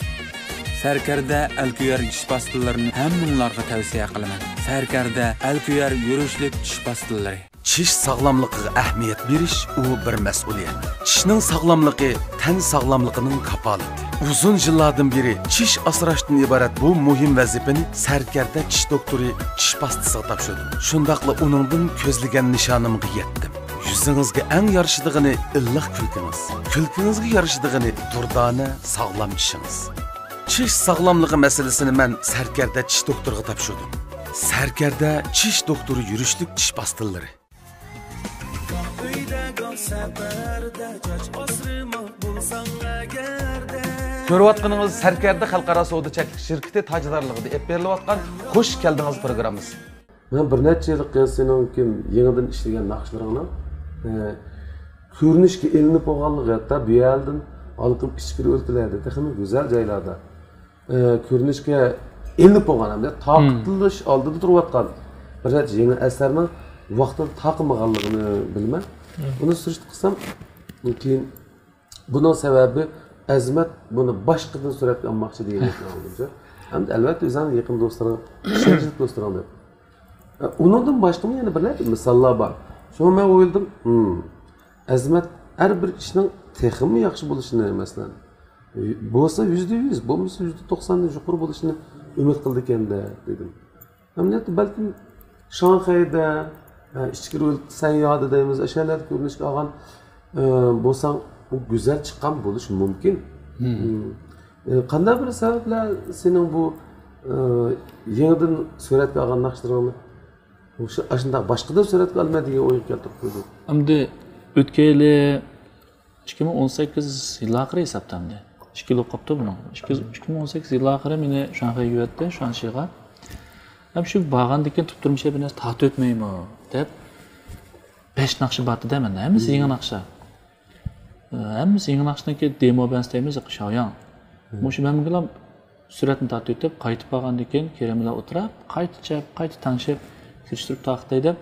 سەركەردە ئەلكۆيەر چىش پاستىلىرىنى ھەممىڭلارغا تەۋسىيە قىلىمەن. سەركەردە ئەلكۆيەر يۈرۈشلۈك چىش پاستىلىرى. چىش ساغلاملىقىغا ئەھمىيەت بېرىش، ئۇ بىر مەسئۇلىيەت. چىشنىڭ ساغلاملىقى تەن ساغلاملىقىنىڭ كاپالىتى. ئۇزۇن يىللاردىن بېرى چىش ئاسراشتىن ئىبارەت بۇ مۇھىم ۋەزىپىنى سەركەردە چىش دوختۇرى چىش پاستىسىغا تاپشۇردۇم. شۇنداقلا ئۇنىڭدىن كۆزلىگەن نىشانىمغا يەتتىم. يۈزىڭىزگە ئەڭ يارىشىدىغىنى ئىللىق كۈلكىڭىز. كۈلكىڭىزگە يارىشىدىغىنى دۇردانە، ساغلام چىشىڭىز. چىش ساغلاملىقى مەسىلىسىنى مەن سەركەردە چىش دوختۇرىغا تاپشۇردۇم. سەركەردە چىش دوختۇرى يۈرۈشلۈك چىش پاستىلىرى. كۆرۈۋاتقىنىڭىز سەركەردە خەلقئارا سودا چەكلىك شىركىتى تاجدارلىقىدا ئېلىپ بېرىلىۋاتقان خوش كەلدىڭىز پروگراممىسى. مەن بىر نەچچە يىلقى سېنىڭكى يېڭىدىن ئىشلىگەن ناخشىلىرىڭنىڭ، ئە، كۆرۈنۈشكە ئېلىنىپ بولغانلىقى، ھەتتا بۇ يەردىن ھالقىپ ئىچكىرى ئۆلكىلەردە تېخىمۇ گۈزەل جايلاردا، ئە، كۆرۈنۈشكە ئېلىنىپ بولغان ھەمدە تارقىتىلىش ئالدىدا تۇرۇۋاتقان بىر نەچچە يېڭى ئەسەرنىڭ ۋاقتىدا تارقىمىغانلىقىنى بىلىمەن. بۇنى سۈرۈشتە قىلسام، كېيىن بۇنىڭ سەۋەبى ئەزىمەت بۇنى باشقىدىن سۈرەتكە ئالماقچى دېگەن گەپنى ئاڭلىدىم. ھەمدە ئەلۋەتتە ئۆزۈڭنىڭ يېقىن دوستلىرىڭ، ئىشەنچلىك دوستلىرىڭ دەپ. ئۇنىڭدىن باشقىمۇ يەنە بىر نەچچە مىساللار بار. شۇڭا مەن ئويلىدىم، ھىم، ئەزىمەت ھەر بىر ئىشنىڭ تېخىمۇ ياخشى بولۇشىنى، مەسىلەن، بولسا يۈزدە يۈز، بولمىسا يۈزدە توقساندىن يۇقىرى بولۇشىنى ئۈمىد قىلىدىكەن-دە، دېدىم. ئەمەلىيەتتە بەلكىم شاڭخەيدە، ئە، ئىچكىرى ئۆلكە سەنيادا دەيمىز، ئاشۇ يەرلەردە كۆرۈنۈشكە ئالغان، ئە، بولساڭ، ئۇ گۈزەل چىققان بولۇشى مۇمكىن. ئە، قانداق بىر سەۋەبلەر سېنىڭ بۇ، ئە، يېڭىدىن سۈرەتكە ئالغان ناخشىلىرىڭنى ئاشۇ، ئاشۇنداق باشقىدىن سۈرەتكە ئالىمەن دېگەن ئويغا كەلتۈرۈپ قويدى؟ ئەمدى ئۆتكەيلى ئىككى مىڭ ئون سەككىز يىل ئاخىرى ھېسابتا ئەمدى. ئىككى يىل بولۇپ قاپتۇ بۇنىڭ. ئىككى، ئىككى مىڭ ئون سەككىز يىل ئاخىرى مېنى شاڭخەيگە يۈرەتتى، شۇاڭشىغا. ھەم شۇ بارغاندىن كېيىن تۇپتۇرمىشە بىر نەرسە تارتىۋەتمەيمۇ دەپ، بەش ناخشا بارتىدە مەندە. ھەممىسى يېڭى ناخشا. ھەممىسى يېڭى ناخشىنىڭكى دېمو بەنسى دەيمىز، شاۋياڭ. مۇشۇ مەنمۇ سۈرەتنى تارتىۋېتىپ، قايتىپ بارغاندىن كېيىن، كېرەم بىلەن ئولتۇراپ، قايتا چاپ، قايتا تەڭشەپ، كىرىشتۈرۈپ تارقىتاي دەپ،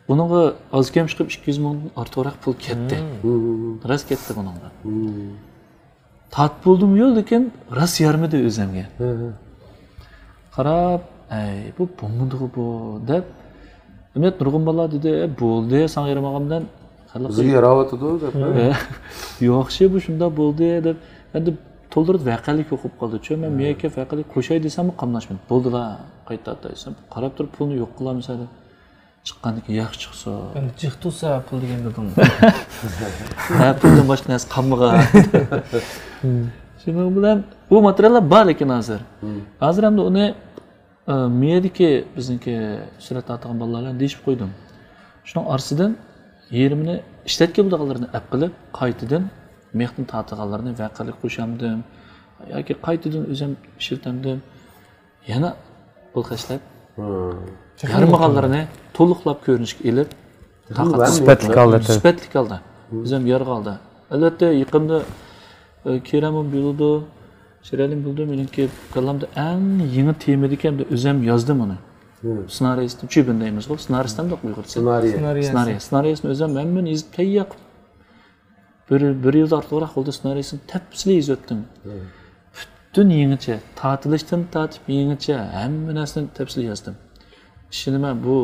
بۇنىڭغا ئاز كەم چىقىپ ئىككى يۈز مىڭدىن ئارتۇقراق پۇل كەتتى. راست كەتتى بۇنىڭغا. تارتىپ بولدۇممۇ يول، لېكىن راست يارىمىدى ئۆزۈمگە. قاراپ، ئەي، بۇ بولمىدىغۇ بۇ، دەپ. ئەمەت نۇرغۇن بالىلار دېدى، ئە، بولدى، ساڭا يارىمىغان بىلەن خەلق بىزگە ياراۋاتىدۇ، دەپ. ئە، ياخشى، بۇ شۇنداق بولدى، دەپ. ئەمدى تولدۇرۇپ ۋەقەلىك يوق بولۇپ قالدىچۇ. مەن مېيەككە ۋەقەلىك قوشاي دېسەممۇ قاملاشمىدى. بولدىلا، قايتا ئاتايسەن. قاراپ تۇرۇپ پۇلنى يوق قىلامسەن دەپ. چىققاندىن كېيىن ياخشى چىقسۇن. ئەمدى جىق تۇرسا پۇل دېگەن دېدىڭ. ھە، پۇلدىن باشقا نەرسە قالمىغان. شۇنىڭ بىلەن بۇ ماتېرىياللار بار، لېكىن ھازىر. ھازىر ئەمدى ئۇنى، ئە، مىيەدىكى بىزنىڭكى سۈرەت تارتىدىغان بالىلار بىلەن دېيىشىپ قويدۇم. شۇنىڭ ئارىسىدىن يېرىمىنى ئىشلەتكىلى بولىدىغانلىرىنى ئەپ قىلىپ، قايتىدىن مېيەكتىن تارتىدىغانلىرىنى ۋەقەلىك قوشامدىم ياكى قايتىدىن ئۆزۈم ئىشلىتەمدىم. يەنە پۇل خەجلەپ، يارىمىغانلىرىنى تولۇقلاپ كۆرۈنۈشكە ئېلىپ، تارقاتتۇق. سۈپەتلىك ھالدا. سۈپەتلىك ھالدا. ئۆزۈم يارىغان ھالدا. ئەلۋەتتە، يېقىندا، ئە، كېرەممۇ بىلىدۇ، شىرەلىمۇ بىلىدۇ، مېنىڭكى كاللامدا ئەڭ يېڭى تېمىدىكى ھەمدە ئۆزۈم يازدىم ئۇنى. سېنارىيىستى، چۈبۈن دەيمىزغۇ، سېنارىيىست ئەمدى ئۇيغۇرچە. سېنارىي. سېنارىي. سېنارىي. سېنارىيىسىنى ئۆزۈم ھەممىنى يېزىپ تەييار قىلىپ، بىر، بىر يىلدا ئارتۇقراق بولدى، سېنارىيىسىنى تەپسىلىي يېزىۋەتتىم. پۈتۈن يېڭىچە، تارتىلىشتىن تارتىپ يېڭىچە ھەممە نەرسىنى تەپسىلىي يازدىم. ئىشىنىمەن، بۇ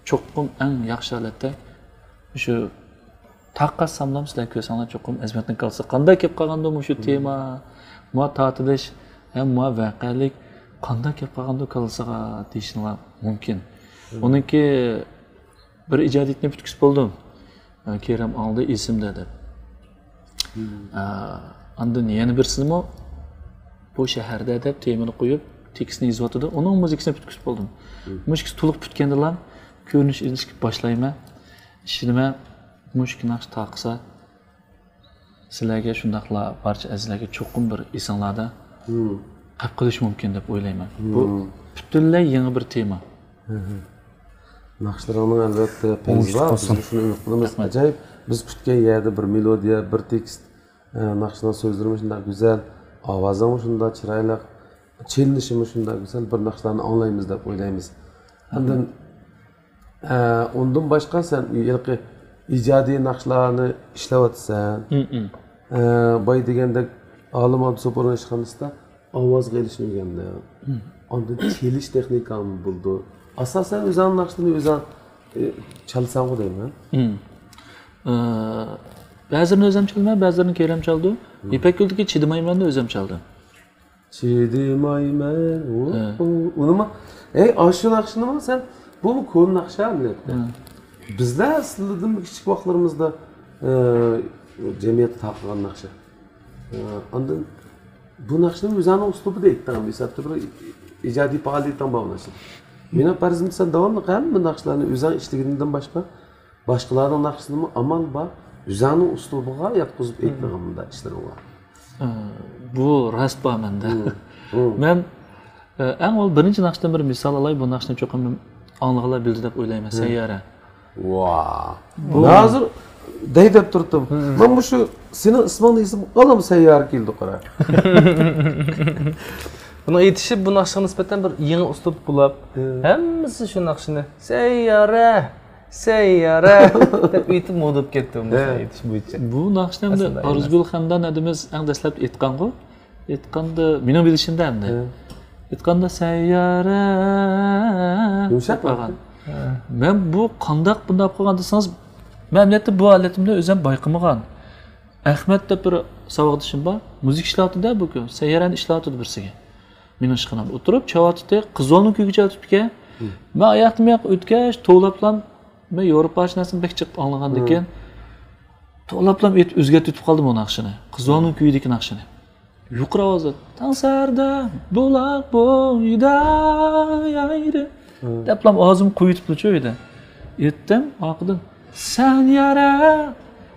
چوقۇم ئەڭ ياخشى ھالەتتە شۇ تارقاتساملا سىلەر كۆرسەڭلار چوقۇم ئەزىمەتنىڭ كاللىسىغا قانداق كېلىپ قالغاندۇ مۇشۇ تېما، ما تارتىلىش ھەم ما ۋەقەلىك قانداق كېلىپ قالغاندۇ كاللىسىغا دېيىشىڭلار مۇمكىن. ئۇنىڭكى بىر ئىجادىيىتىنى پۈتكۈزۈپ بولدۇم. ئە، كېرەم ئاڭلىدى ئېسىمدە دەپ. ئە، ئاندىن يەنە بىرسىمۇ بۇ شەھەردە دەپ تېمىنى قويۇپ، تېكىستنى يېزىۋاتىدۇ. ئۇنىڭ مۇزىكىسىنى پۈتكۈزۈپ بولدۇم. مۇشۇ ئىككىسى تولۇق پۈتكەندىلا كۆرۈنۈش ئېلىشكە باشلايمەن. ئىشىنىمەن، مۇشۇ ئىككى ناخشا تارقىسا، سىلەرگە شۇنداقلا بارچە ئەزىزلەرگە چوقۇم بىر ئېسىڭلاردا قېلىپ قېلىشى مۇمكىن دەپ ئويلايمەن. بۇ پۈتۈنلەي يېڭى بىر تېما. ناخشىلىرىڭنىڭ ئەلۋەتتە پەيزى بار. بىز شۇنى ئۈمىد قىلىمىز. ئاجايىپ، بىز كۈتكەن يەردە بىر مېلودىيە، بىر تېكىست، ئە، ناخشىنىڭ سۆزلىرىمۇ شۇنداق گۈزەل، ئاۋازىڭمۇ شۇنداق چىرايلىق، چېلىنىشىمۇ شۇنداق گۈزەل، بىر ناخشىلارنى ئاڭلايمىز دەپ ئويلايمىز. ئاندىن، ئە، ئۇندىن باشقا سەن ھېلىقى ئىجادىي ناخشىلارنى ئىشلەۋاتىسەن. ئە، باي دېگەندەك ئالىم ئابدۇسوپۇرنىڭ ئىشخانىسىدا ئاۋازغا ئېلىشىمىز ئۆگەندى. ئاندىن چېلىش تېخنىكامۇ بولدى. ئاساسەن ئۆزۈڭ ناخشىنى ئۆزۈڭ، ئى، چالساڭغۇ دەيمەن. ئى، بەزىلىرىنى ئۆزۈم چالىمەن، بەزىلىرىنى كېرەم چالىدۇ. يىپەك يولىدىكى چىدىمايمەننى ئۆزۈم چالدىم. چىدىمايمەن. ئۇنىما، ئەي، ئاشۇ ناخشىنىما سەن؟ بۇمۇ كونا ناخشا ئەمەلىيەتتە. بىزلەر سىلىدىن كىچىك ۋاقىتلىرىمىزدا، ئى، جەمئىيەتتە تارقىغان ناخشا. ئاندىن بۇ ناخشىنى ئۆزۈڭنىڭ ئۇسلۇبىدا ئېيتتىڭ، ھېسابتا بىر ئىجادىي پائالىيىتىڭ بار ناخشىدا. مېنىڭ پەرىزىمدە سەن داۋاملىق ھەممە ناخشىلارنى ئۆزۈڭ ئىشلىگىنىڭدىن باشقا، باشقىلارنىڭ ناخشىسىنىمۇ ئامال بار ئۆزۈڭنىڭ ئۇسلۇبىغا ياتقۇزۇپ ئېيتمىغان مۇنداق ئىشلىرىڭ بار. بۇ راست بار مەندە. مەن ئەڭ ئاۋۋال بىرىنچى ناخشىدىن بىر مىسال ئالاي، بۇ ناخشىنى چوقۇم ئاڭلىغانلار بىلدى دەپ ئويلايمەن، سەييارە. ۋا. مەن ھازىر دەي دەپ تۇرۇپتۇم. مەن مۇشۇ سېنىڭ ئىسمىڭنى ئېسىمگە ئالام سەييارە كېلىدۇ قارا. بۇنىڭ ئېيتىشى بۇ ناخشىغا نىسبەتەن بىر يېڭى ئۇسلۇب بولۇپ، ھەممىسى شۇ ناخشىنى سەييارە، سەييارە دەپ ئېيتىپ مودا بولۇپ كەتتى ئۇ ئېيتىش بويىچە. بۇ ناخشىنى ئەمدى ئارزۇگۈل خەندان ھەدىمىز ئەڭ دەسلەپتە ئېيتقانغۇ. ئېيتقاندا، مېنىڭ بىلىشىمدە ئەمدى. ئېيتقاندا سەييارە دەپ قالغان. مەن بۇ قانداق بۇنداق قىلغان دېسىڭىز، مەن ئەمەلىيەتتە بۇ ھالىتىمنى ئۆزۈم بايقىمىغان. ئەخمەت دەپ بىر ساۋاقدىشىم بار، مۇزىكا ئىشلەۋاتىدۇ بۇ كۈن. سەييارەنى ئىشلەۋاتىدۇ بىرسىگە. مېنىڭ ئىشخانامدا ئولتۇرۇپ چالىۋاتىدۇ، قىزىلنىڭ كۈيىگە چالىۋاتىدىكەن. مەن ئاياقتىن ئاياققا ئۆتكەچ، توۋلاپلام، مەن ياۋروپاچە نەرسىنى بەك جىق ئاڭلىغاندىكىن، توۋلاپلام ئېيتىپ ئۆزگەرتىۋېتىپ قالدىم ئۇ ناخشىنى. قىزىلنىڭ كۈيىدىكى ناخشىنى. يۇقىرى ئاۋازدا، تاڭ سەھەردە بۇلاق بويىدا يايرى دەپلا ئاۋازىمنى قويۇۋېتىپلا شۇ يەردە. ئېيتتىم ئارقىدىن، سەن يارا.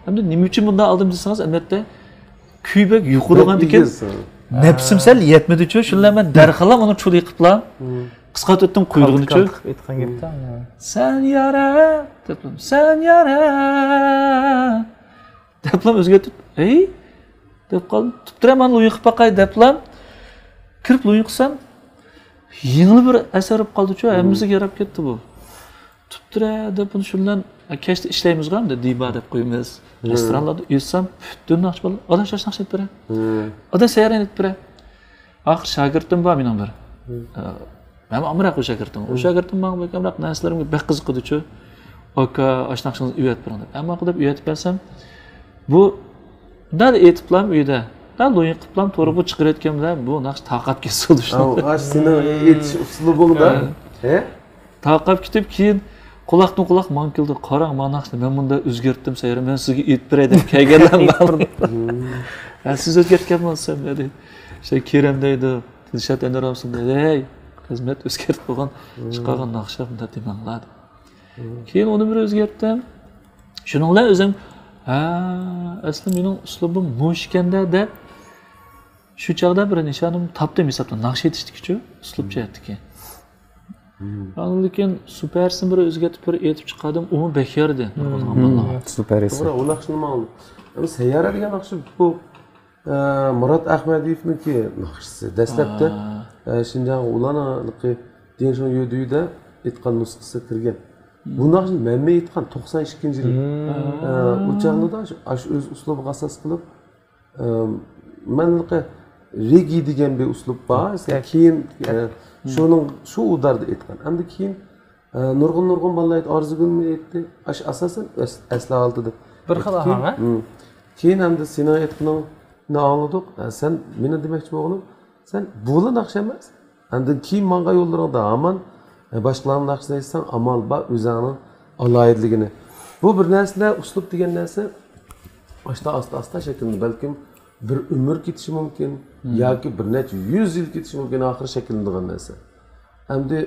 ئەمدى نېمە ئۈچۈن بۇنداق ئالدىم دېسىڭىز، ئەلۋەتتە، كۈي بەك يۇقىرىغاندىكىن، نەپسىم سەل يەتمىدىچۇ، شۇنىلا مەن دەرھاللا ئۇنى چۇلىقىپلا، قىسقارتىۋەتتىم، قويدۇغىنىچۇ. سەن يارا دەپلا، سەن يارا. دەپلا ئۆزگەرتىپ، ھەي دەپ قالدىم. تۇپتۇرە مانا ئويۇن قىلىپ باقاي دەپلا كىرىپ ئويۇن قىلسام، يېڭىلا بىر ئەسەر بولۇپ قالدىچۇ، ھەممىسىگە ياراپ كەتتى بۇ. تۇپتۇرە دەپ بۇنى شۇ بىلەن كەچتە ئىشلەيمىزغۇ، ئەمدى دىبا دەپ قويىمىز. رېستورانلاردا ئۆتسەم، پۈتۈن ناخشا بالىلار، ئاداش، ئاشۇ ناخشا ئېيتىپ بېرە. ئاداش، سەييارەنى ئېيتىپ بېرە. ئاخىر شاگىرتىم بار مېنىڭ بىر. مەن ئامراق ئۇ شاگىرتىم. ئۇ شاگىرتىم ماڭا بەك ئامراق نەرسىلىرىمگە بەك قىزىقىدىچۇ. ئاكا، ئاشۇ ناخشىڭىزنى ئۆگەتىپ بېرىڭ دەپ. ئەمما دەپ ئۆگەتىپ بەرسەم، بۇ دەل ئېيتىپلام ئۆيدە. دەل ئويۇن قىلىپلام تورغا چىقىرىۋەتكەن بىلەن بۇ ناخشا تارقاپ كەتسە بولدى شۇ. ئاشۇ سېنىڭ ئېيتىش ئۇسلۇبۇڭدا. ھە؟ تارقاپ كېتىپ كېيىن قۇلاقتىن قۇلاق ماڭا كېلىدۇ. قاراڭ، مانا ناخشىنى مەن مۇنداق ئۆزگەرتتىم، سەييارە، مەن سىزگە ئېيتىپ بېرەي دەپ كەلگەنلەر بار. ھە، سىز ئۆزگەرتكەن بولسام دېدى. شۇ كېرەم دەيدۇ. دىلشات ئەنۋەرئابىسى دەيدۇ، ھەي، خىزمەت ئۆزگەرتىپ قويغان، چىقارغان ناخشا مۇنداق دېمەڭلار دېدى. كېيىن ئۇنى بىر ئۆزگەرتتىم. شۇنىڭ بىلەن ئۆزۈم، ھە، ئەسلى مېنىڭ ئۇسلۇبۇم مۇشۇ ئىكەندە دەپ، شۇ چاغدا بىر نىشانىمنى تاپتىم ھېسابتا، ناخشا ئېيتىشتىكىچۇ، ئۇسلۇب جەھەتتىكى. ئاندىن كېيىن سۇپەرسىنى بىر ئۆزگەرتىپ بىر ئېيتىپ چىقاردىم، ئۇمۇ بەك يارىدى نۇرغۇنلىغان بالىلارغا. سۇپەرسى. توغرا، ئۇ ناخشىنى ماڭا، ئەمما سەييارە دېگەن ناخشا بۇ، ئە، مۇرات ئەخمەدىيېۋنىڭكى ناخشىسى. دەسلەپتە، ئە، شىنجاڭ ئۇلانىڭكى دىڭشىڭ يۆدۈيدە ئېيتقان نۇسخىسى كىرگەن. بۇ ناخشىنى مەنمۇ ئېيتقان توقسان ئىككىنچى يىلى. ئە، ئۇ چاغلىرىدا ئاشۇ، ئاشۇ ئۆز ئۇسلۇبىغا ئاساس قىلىپ، ئە، مەن ھېلىقى رېگگى دېگەن بىر ئۇسلۇب بار. سەن كېيىن، ئە، شۇنىڭ، شۇ ئۇداردا ئېيتقان. ئەمدى كېيىن، ئە، نۇرغۇن، نۇرغۇن بالىلار ئېيتتى، ئارزۇگۈلمۇ ئېيتتى. ئاش-، ئاساسەن ئەس-، ئەسلى ھالىتىدە. بىر خىل ئاھاڭ، ھە؟ كېيىن، كېيىن ئەمدى سېنىڭ ئېيتقىنىڭنى ئاڭلىدۇق. ئە، سەن مېنى دېمەكچى بولغىنىم، سەن بۇلا ناخشا ئەمەس. ئاندىن كېيىن ماڭغان يوللىرىڭدا ھامان، ئە، باشقىلارنىڭ ناخشىسىنى ئېيتساڭ ئامال بار، ئۆزۈڭنىڭ ئالاھىدىلىكىنى. بۇ بىر نەرسىلەر، ئۇسلۇب دېگەن نەرسە ئاشتا ئاستا ئاستا شەكىللىنىدۇ. بەلكىم بىر ئۆمۈر كېتىشى مۇمكىن، ياكى بىر نەچچە يۈز يىل كېتىشى مۇمكىن، ئاخىرى شەكىللىنىدىغان نەرسە. ئەمدى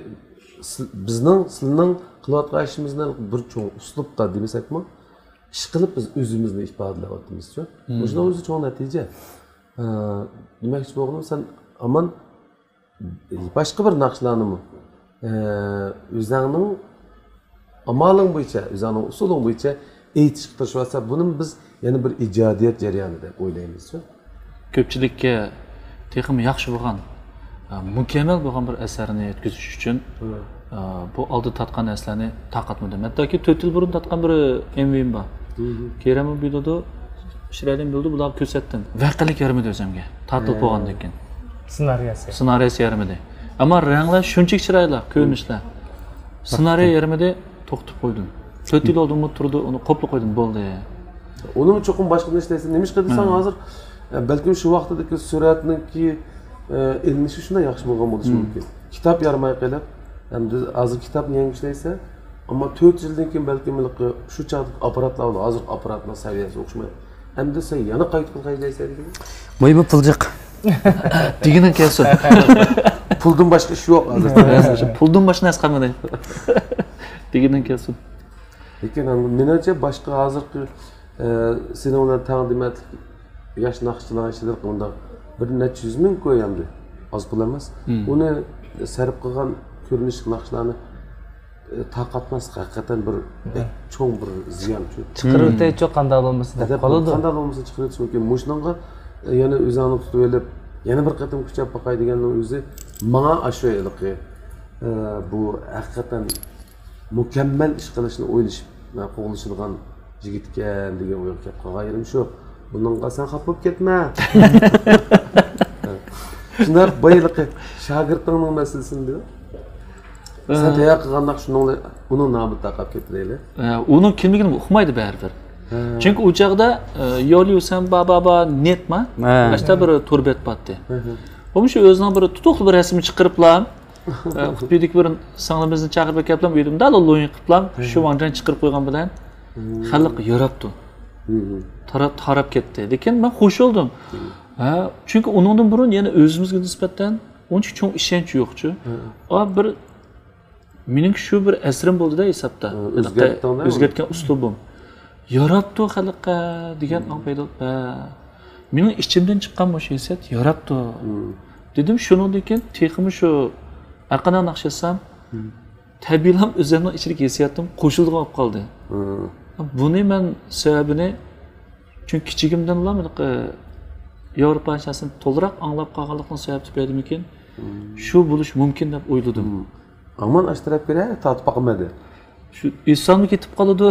سىل-، بىزنىڭ، سىلىنىڭ قىلىۋاتقان ئىشىمىزنى بىر چوڭ ئۇسلۇبتا دېمىسەكمۇ، ئىشقىلىپ بىز ئۆزىمىزنى ئىپادىلەۋاتىمىزچۇ. مۇشۇنىڭ ئۆزى چوڭ نەتىجە. ئە، دېمەكچى بولغىنىم، سەن ھامان باشقا بىر ناخشىلارنىمۇ، ئە، ئۆزۈڭنىڭ ئامالىڭ بويىچە، ئۆزۈڭنىڭ ئۇسۇلۇڭ بويىچە ئېيتىشقا تىرىشىۋاتسا، بۇنىمۇ بىز يەنە بىر ئىجادىيەت جەريانى دەپ ئويلايمىزچۇ. كۆپچىلىككە تېخىمۇ ياخشى بولغان، ئە، مۇكەممەل بولغان بىر ئەسەرنى يەتكۈزۈش ئۈچۈن، ئە، بۇ ئالدى تارتقان نەرسىلەرنى تارقاتمىدىم. ھەتتاكى تۆت يىل بۇرۇن تارتقان بىر ئېم ۋىم بار. كېرەممۇ بىلىدۇ، شىرەلىمۇ بىلىدۇ، بۇلارغا كۆرسەتتىم. ۋەقەلىك يارىمىدى ئۆزۈمگە، تارتىلىپ بولغاندىن كېيىن. سېنارىيەسى. سېنارىيەسى يارىمىدى. ئەمما رەڭلەر شۇنچىلىك چىرايلىق، كۆرۈنۈشلەر. سېنارىيە يارىمىدى، توختىتىپ قويدۇم. تۆت يىل ئالدىنمۇ تۇرىدۇ، ئۇنى قوپلا قويدۇم، بولدى. ئۇنىمۇ چوقۇم باشقىدىن ئىشلەيسەن. نېمىشقا دېسەڭ، ھازىر، ئە، بەلكىم شۇ ۋاقتىدىكى سۈرەتنىڭكى، ئە، ئېلىنىشى شۇنداق ياخشى بولغان بولۇشى مۇمكىن. كىتاب يارىماي قېلىپ، ئەمدى ھازىر كىتابنى يەڭگۈشلەيسەن، ئەمما تۆت يىلدىن كېيىن بەلكىم ھېلىقى شۇ چاغدىكى ئاپپاراتلار بولىدۇ، ھازىرقى ئاپپاراتنىڭ سەۋىيەسى ئوخشىمايدۇ. ئەمدى سەن يەنە قايتا خىل خەجلەيسەن دېگەن. مۇھىمى پۇل جىق. دېگىنىڭ كەلسۇن. پۇلدىن باشقا ئىش يوق ھازىر. پۇلدىن باشقا نەرسە قالمىدى. دېگىنىڭ كەلسۇن. لېكىن، مېنىڭچە، باشقا ھازىرقى، ئە، سېنىڭ بىلەن تەڭ دېمەتلىك ياش ناخشىچىلارنىڭ ئىچىدە مۇنداق بىر نەچچە يۈز مىڭ كوي ئەمدى. ئاز پۇل ئەمەس. ئۇنى سەرپ قىلغان كۆرۈنۈشلۈك ناخشىلارنى، ئە، تارقاتماسلىق ھەقىقەتەن بىر بەك چوڭ بىر زىيان شۇ. چىقىرىۋېتەيچۇ، قانداق بولمىسا دەپ قالىدۇ. قانداق بولمىسا چىقىرىۋېتىش مۇمكىن. مۇشۇنىڭغا، ئە، يەنە ئۆزۈڭنى تۇتۇۋېلىپ، يەنە بىر قېتىم كۈچەپ باقاي دېگەننىڭ ئۆزى ماڭا ئاشۇ ھېلىقى، ئە، بۇ ھەقىقەتەن مۇكەممەل ئىش قىلىشنى ئويلىشىپ، مەن قوغلىشىدىغان يىگىتكەن دېگەن ئويغا كەپ قالغان يېرىم شۇ. بۇنىڭغا سەن خاپا بولۇپ كەتمە. شۇنداق بايلىقى شاگىرتىڭنىڭ مەسىلىسىنى دېدىڭ. سەن تەييار قىلغان ناخشا شۇنىڭ بىلەن ئۇنىڭ نامىدا تارقاپ كېتىدۇ. ئۇنىڭ كىملىكىنى ئۇقمايدۇ بەرىبىر. چۈنكى ئۇ چاغدا يوليۇسەن با با با نېتما ئاشتا بىر تور بەت باتتى. بولمىشى ئۆزىنىڭ بىر تۇتۇقلۇق بىر رەسىمى چىقىرىپلا، ئە، قۇتبىدىكى بىر سىڭلىمىزنى چاقىرىپ ئەكەپلام، ئۆيدە مۇنداقلا لويۇن قىپلام، شۇ ۋاڭجان چىقىرىپ قويغان بىلەن خەلق ياراپتۇ. تارا-، تاراب كەتتى. لېكىن مەن خوش بولدۇم. ھە، چۈنكى ئۇنىڭدىن بۇرۇن يەنە ئۆزىمىزگە نىسبەتەن ئۇنچە چوڭ ئىشەنچ يوقچۇ. ئا، بىر مېنىڭكى شۇ بىر ئەسىرىم بولدى-دە ھېسابتا. ئۆزگەرتتىڭ-دە ئۆزگەرتكەن ئۇسلۇبۇم. ياراپتۇ خەلققە دېگەن ئاڭ پەيدا بولۇپ، ھە. مېنىڭ ئىچىمدىن چىققان مۇشۇ ھېسسىيات ياراپتۇ. دېدىم، شۇنىڭدىن كېيىن تېخىمۇ شۇ ئەقىنا ناخشا ئېيتسام، تەبىئىيلا ئۆزۈمنىڭ ئىچىدىكى ھېسسىياتىم قوشۇلىدىغان بولۇپ قالدى. بۇنى مەن سەۋەبىنى، چۈنكى كىچىكىمدىنلا ياۋروپانچە نەرسىنى تولىراق ئاڭلاپ قالغانلىقنىڭ سەۋەبى تۈپەيلىمىكىن، شۇ بولۇشى مۇمكىن دەپ ئويلىدىم. ئامان ئاشۇ تەرەپكە تارتىپ باقمىدى. شۇ ئېيتساممۇ كېتىپ قالىدۇ.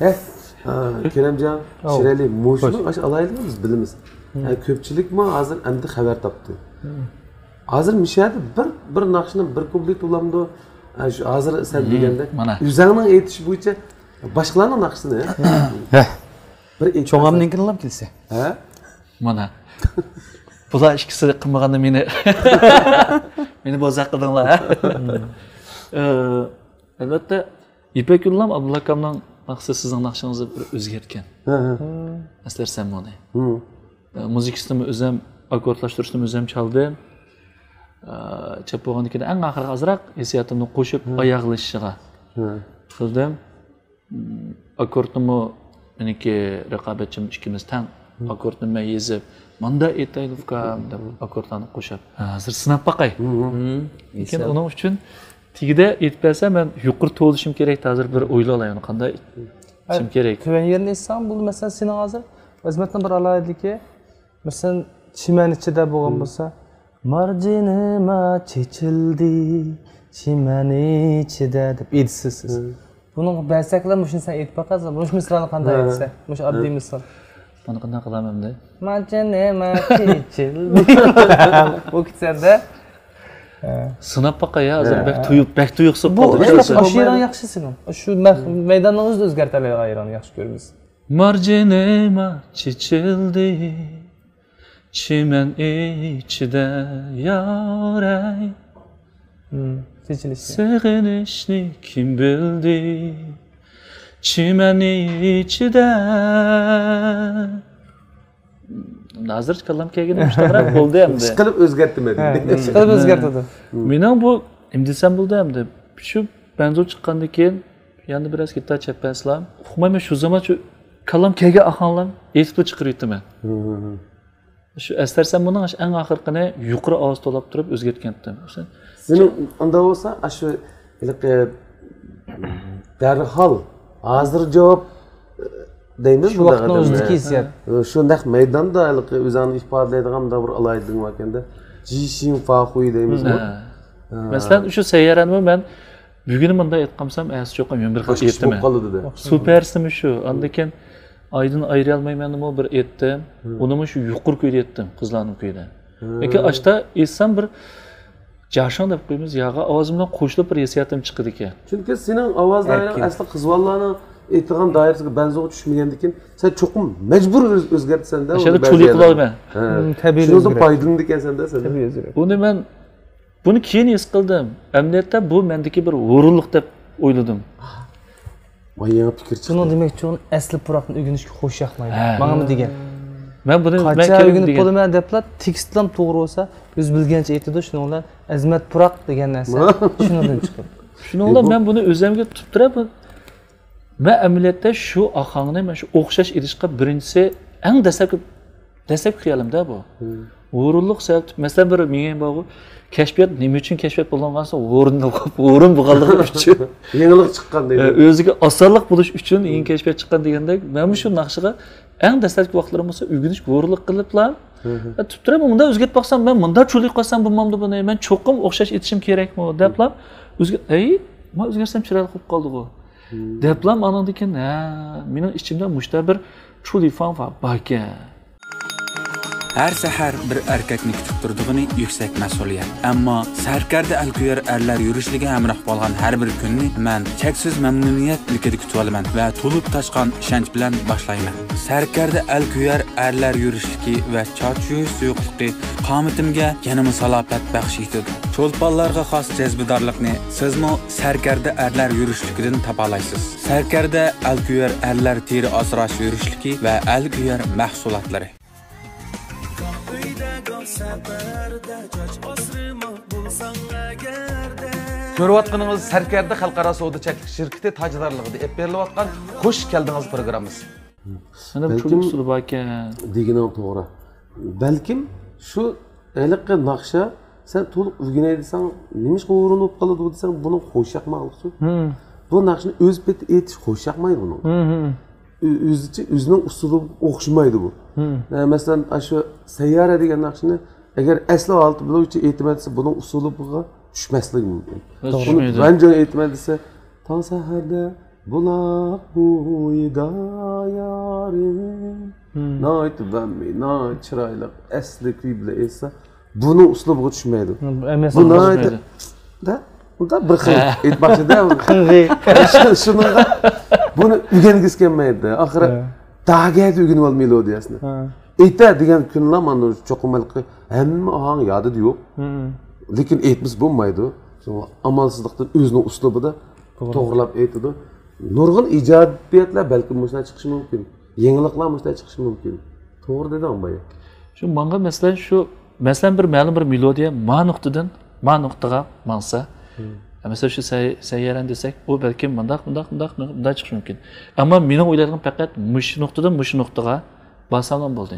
ھە، كېرەمجان، شىرەلى، مۇشۇنىڭ ئاشۇ ئالاھىدىلىكىنى بىز بىلىمىز. ھە، كۆپچىلىكمۇ ھازىر ئەمدى خەۋەر تاپتى. ھازىر مۇشۇ يەردە بىر، بىر ناخشىنى بىر كۇپلېت بولامدۇ؟ ھە، شۇ ھازىر سەن دېگەندەك، مانا، ئۆزۈڭنىڭ ئېيتىشى بويىچە باشقىلارنىڭ ناخشىسىنى، ھە، بىر ئېيتىپ چوڭامنىڭكىنىلا كېلسە. ھە؟ مانا. بۇلار ئىككىسى قىلمىغاندا مېنى، مېنى بوزەك قىلدىڭلار، ھە؟ ئە، ئەلۋەتتە، يىپەك يولىلام ئابدۇللا ئاكامنىڭ ناخشىسى سىزنىڭ ناخشىڭىزنى بىر ئۆزگەرتكەن. ھە، ھە. ئەسلەرسەن بۇنى. ھە. ئە، مۇزىكىسىنىمۇ ئۆزۈم، ئاككوردلاشتۇرۇشنىمۇ ئۆزۈم چالدىم. ئە، چاپ بولغاندىن كېيىن ئەڭ ئاخىرقى ئازراق ھېسسىياتىمنى قوشۇپ، ھە، ئاياغلىشىشىغا، ھە، قىلدىم. ئاككوردنىمۇ مېنىڭكى رىقابەتچىم ئىككىمىز تەڭ. ئاككوردنى مەن يېزىپ، ماندا ئېيتايلى ئۇكام دەپ ئاككوردلارنى قوشۇپ. ھازىر سىناپ باقاي. لېكىن ئۇنىڭ ئۈچۈن تېگىدە ئېيتىپ بەرسە، مەن يۇقىرى توۋلىشىم كېرەك. ھازىر بىر ئويلاۋالاي، ئۇنى قانداق ئېيتىشىم كېرەك. تۆۋەن يېرىنى ئېيتساڭ، بۇ مەسىلەن سېنىڭ ھازىر ئەزىمەتنىڭ بىر ئالاھىدىلىكى. مەسىلەن، چىمەن ئىچىدە بولغان بولسا، مارجىنىما چېچىلدى، چىمەن ئىچىدە دەپ ئېيتىسىز سىز. بۇنىڭغا بەرسەكلا مۇشۇنى سەن ئېيتىپ باقارسەن. مۇشۇ مىسرانى قانداق ئېيتىسەن؟ مۇشۇ ئاددىي مىسرا. مانا قانداق قىلام ئەمدى؟ ماچىنىما چېچىلدى. بۇ كېتىسەندە. سىناپ باقاي يا، ھازىر بەك تۇيۇق، بەك تۇيۇقسىپ قالدى. بۇ شېئىرىڭ ياخشى سېنىڭ. شۇ مەيداننىڭ ئۆزىدە ئۆزگەرتەلەيدىغان يېرىڭنى ياخشى كۆرىمىز. مارجىنىما چېچىلدى، چىمەن ئىچىدە يارەي. سېغىنىشنى كىم بىلدى، چىمەن ئىچىدە. ھازىرچە كاللام كەلگىنى مۇشۇنداقراق بولدى ئەمدى. ئىشقىلىپ ئۆزگەرتىمەن. ئىشقىلىپ ئۆزگەرتىدۇ. مېنىڭ بۇ نېمە دېسەم بولدى ئەمدى. شۇ بەنزۇ چىققاندىن كېيىن يەنە بىر ئاز گىتار چەپپەنسىلام. ئۇقمايمەن شۇ زامان شۇ كاللام كەلگەن ئاھاڭلام ئېيتىپلا چىقىرىۋېتىمەن. شۇ ئەستەرسەن بۇنىڭ ئەڭ ئاخىرقىنى يۇقىرى ئاۋاز تولاپ تۇرۇپ ئۆزگەرتكەنتىم. سېنىڭ ئۇنداق بولسا، ئاشۇ ھېلىقى دەرھال ھازىر جاۋاب دەيمىز شۇ ۋاقىتنىڭ ئۆزىدىكى ھېسسىيات. شۇ نەق مەيداندا ھېلىقى ئۆزۈڭنى ئىپادىلەيدىغان مۇنداق بىر ئالاھىدىلىكىڭ باركەندە. جىشىڭ فاخۇي دەيمىزمۇ؟ مەسىلەن، شۇ سەييارەنىمۇ مەن بۈگۈن مۇنداق ئېيتقانسام، ئەتىسى چوقۇم يەنە بىر خىل ئېيتىمەن. سۇپەرسىمۇ شۇ. ئاندىن كېيىن ئايدىن ئايرىيالمايمەنمۇ بىر ئېيتتىم. ئۇنىمۇ شۇ يۇقىرى كۈيدە ئېيتتىم، قىزلارنىڭ كۈيىدە. لېكىن ئاشتا ئېيتسام بىر جاشىڭ دەپ قويىمىز، ياغا ئاۋازىم بىلەن قوشۇلۇپ بىر ھېسسىياتىم چىقىدىكەن. چۈنكى سېنىڭ ئاۋاز دائىرەڭ ئەسلى قىز بالىلارنىڭ ئېيتىدىغان دائىرىسىگە بەنزىغا چۈشمىگەندىكىن، سەن چوقۇم مەجبۇر ئۆز-، ئۆزگەرتىسەن-دە. ئەشەدە چۇلى قىلالمايمەن. شۇنىڭدىن پايدىلىنىدىكەنسەن-دە سەن. بۇنى مەن بۇنى كېيىن ھېس قىلدىم. ئەمەلىيەتتە بۇ مەندىكى بىر ھۇرۇنلۇق دەپ ئويلىدىم. ۋاي، يېڭى پىكىر چىقتى. بۇنىڭ دېمەكچى ئۇنى ئەسلى پۇراقتىن ئۆگىنىشكە خوش ياقمايدۇ. ھە. ماڭىمۇ دېگەن. مەن بۇنى قاچان ئۆگىنىپ بولىمەن دەپلا، تېكىستلام توغرا بولسا، ئۆزى بىلگەنچە ئېيتىدۇ، شۇنىڭ بىلەن ئەزىمەت پۇراق دېگەن نەرسە شۇنىڭدىن چىقىدۇ. شۇنىڭ بىلەن مەن بۇنى ئۆزۈمگە تۇتۇپ تۇرۇپ، مەن ئەمەلىيەتتە شۇ ئاھاڭنى مەن شۇ ئوخشاش ئېيتىشقا بىرىنچىسى ئەڭ دەسلەپكى، دەسلەپكى خىيالىمدا بۇ. ھۇرۇنلۇق سەۋەب، مەسىلەن، بىر مېڭە بارغۇ، كەشپىيات نېمە ئۈچۈن كەشپىيات بولۇنغانسا، ھۇرۇن، ھۇرۇن بولغانلىقى ئۈچۈن. يېڭىلىق چىققان دەيدۇ. ئۆزىگە ئاسانلىق بولۇش ئۈچۈن يېڭى كەشپىيات چىققان دېگەندەك، مەنمۇ شۇ ناخشىغا ئەڭ دەسلەپكى ۋاقىتلىرىم بولسا ئۆگىنىش ھۇرۇنلۇق قىلىپلا، تۇتۇپ تۇرۇپ مۇنداق ئۆزگەرتىپ باقسام، مەن مۇنداق چۇلىيىپ قالسام بولمامدۇ بۇنى، مەن چوقۇم ئوخشاش ئېيتىشىم كېرەكمۇ دەپلا، ئۆزگە، ئەي، مەن ئۆزگەرتسەم چىرايلىق بولۇپ قالدىغۇ. دەپلا ئانىڭدىن كېيىن، ھە، مېنىڭ ئىچىمدە مۇشۇنداق بىر چۇلى فاڭفا باركەن. ھەر سەھەر بىر ئەركەكنى كۈتۈپ تۇرىدىغىنى يۈكسەك مەسئۇلىيەت. ئەمما سەركەردە ئەلكۆيەر ئەرلەر يۈرۈشلۈكى ھەمراھ بولغان ھەر بىر كۈننى مەن چەكسىز مەمنۇنىيەت ئىلكىدە كۈتۈۋالىمەن ۋە تولۇپ تاشقان ئىشەنچ بىلەن باشلايمەن. سەركەردە ئەلكۆيەر ئەرلەر يۈرۈشلۈكى ۋە چاچ يۇيۇش سۇيۇقلۇقى قامىتىمگە يەنىمۇ سالاپەت بەخش ئېتىدۇ. چولپانلارغا خاس جەزبىدارلىقنى سىزمۇ سەركەردە ئەرلەر يۈرۈشلۈكىدىن تاپالايسىز. سەركەردە ئەلكۆيەر ئەرلەر تېرە ئاسراش يۈرۈشلۈكى ۋە ئەلكۆيەر مەھسۇلاتلىرى. كۆرۈۋاتقىنىڭىز سەركەردە خەلقئارا سودا چەكلىك شىركىتى تاجدارلىقىدا ئېلىپ بېرىلىۋاتقان خۇش كەلدىڭىز پروگراممىسى. مانا بۇ بەلكىم چۇلۇق ئۇسۇلى باركەن. دېگىنىڭ توغرا. بەلكىم شۇ ھېلىقى ناخشا، سەن تولۇق ئۆگىنەي دېسەڭ، نېمىشقا ھۇرۇن بولۇپ قالىدۇ دېسەڭ، بۇنىڭ خوش ياقماقلىقى شۇ. بۇ ناخشىنى ئۆز پېتى ئېيتىش خوش ياقمايدۇ بۇنىڭ. ئۆ-، ئۆزىچە، ئۆزىنىڭ ئۇسلۇبىغا ئوخشىمايدۇ بۇ. ئە، مەسىلەن، ئاشۇ سەييارە دېگەن ناخشىنى ئەگەر ئەسلى ھالىتى بويىچە ئېيتىمەن دېسە، بۇنىڭ ئۇسلۇبىغا چۈشمەسلىكى مۇمكىن. توغرا. بۇنى بەنجاڭ ئېيتىمەن دېسە، تاڭ سەھەردە بۇلاق بويىدا يارىم. ناھايىتى غەممىي، ناھايىتى چىرايلىق، ئەسلى كۈي بىلەن ئېيتسا، بۇنىڭ ئۇسلۇبىغا چۈشمەيدۇ. بۇ ناھايىتى، دە، بۇنداق بىر خىل ئېيتماقچىدە. شۇنىڭغا بۇنى ئۆگەنگۈسى كەلمەيدۇ. ئاخىرى داگەدە ئۆگىنىپ ئال مېلودىيەسىنى. ئېيتە دېگەن كۈنلا مانا چوقۇم ھەممە ئاھاڭ يادىدا يوق. لېكىن ئېيتمىسا بولمايدۇ. شۇڭا ئامالسىزلىقتىن ئۆزىنىڭ ئۇسلۇبىدا توغرىلاپ ئېيتىدۇ. نۇرغۇن ئىجادىيەتلەر بەلكىم مۇشۇنداق چىقىشى مۇمكىن. يېڭىلىقلار مۇشۇنداق چىقىشى مۇمكىن. توغرا دېدىڭ بايا. شۇ ماڭا مەسىلەن شۇ، مەسىلەن بىر مەلۇم بىر مېلودىيە ما نۇقتىدىن ما نۇقتىغا ماڭسا، مەسىلەن شۇ سەي-، سەييارەنى دېسەك، ئۇ بەلكىم مۇنداق، مۇنداق، مۇنداق، مۇنداق چىقىشى مۇمكىن. ئەمما مېنىڭ ئويلايدىغىنىم پەقەت مۇشۇ نۇقتىدىن مۇشۇ نۇقتىغا بارساملا بولدى.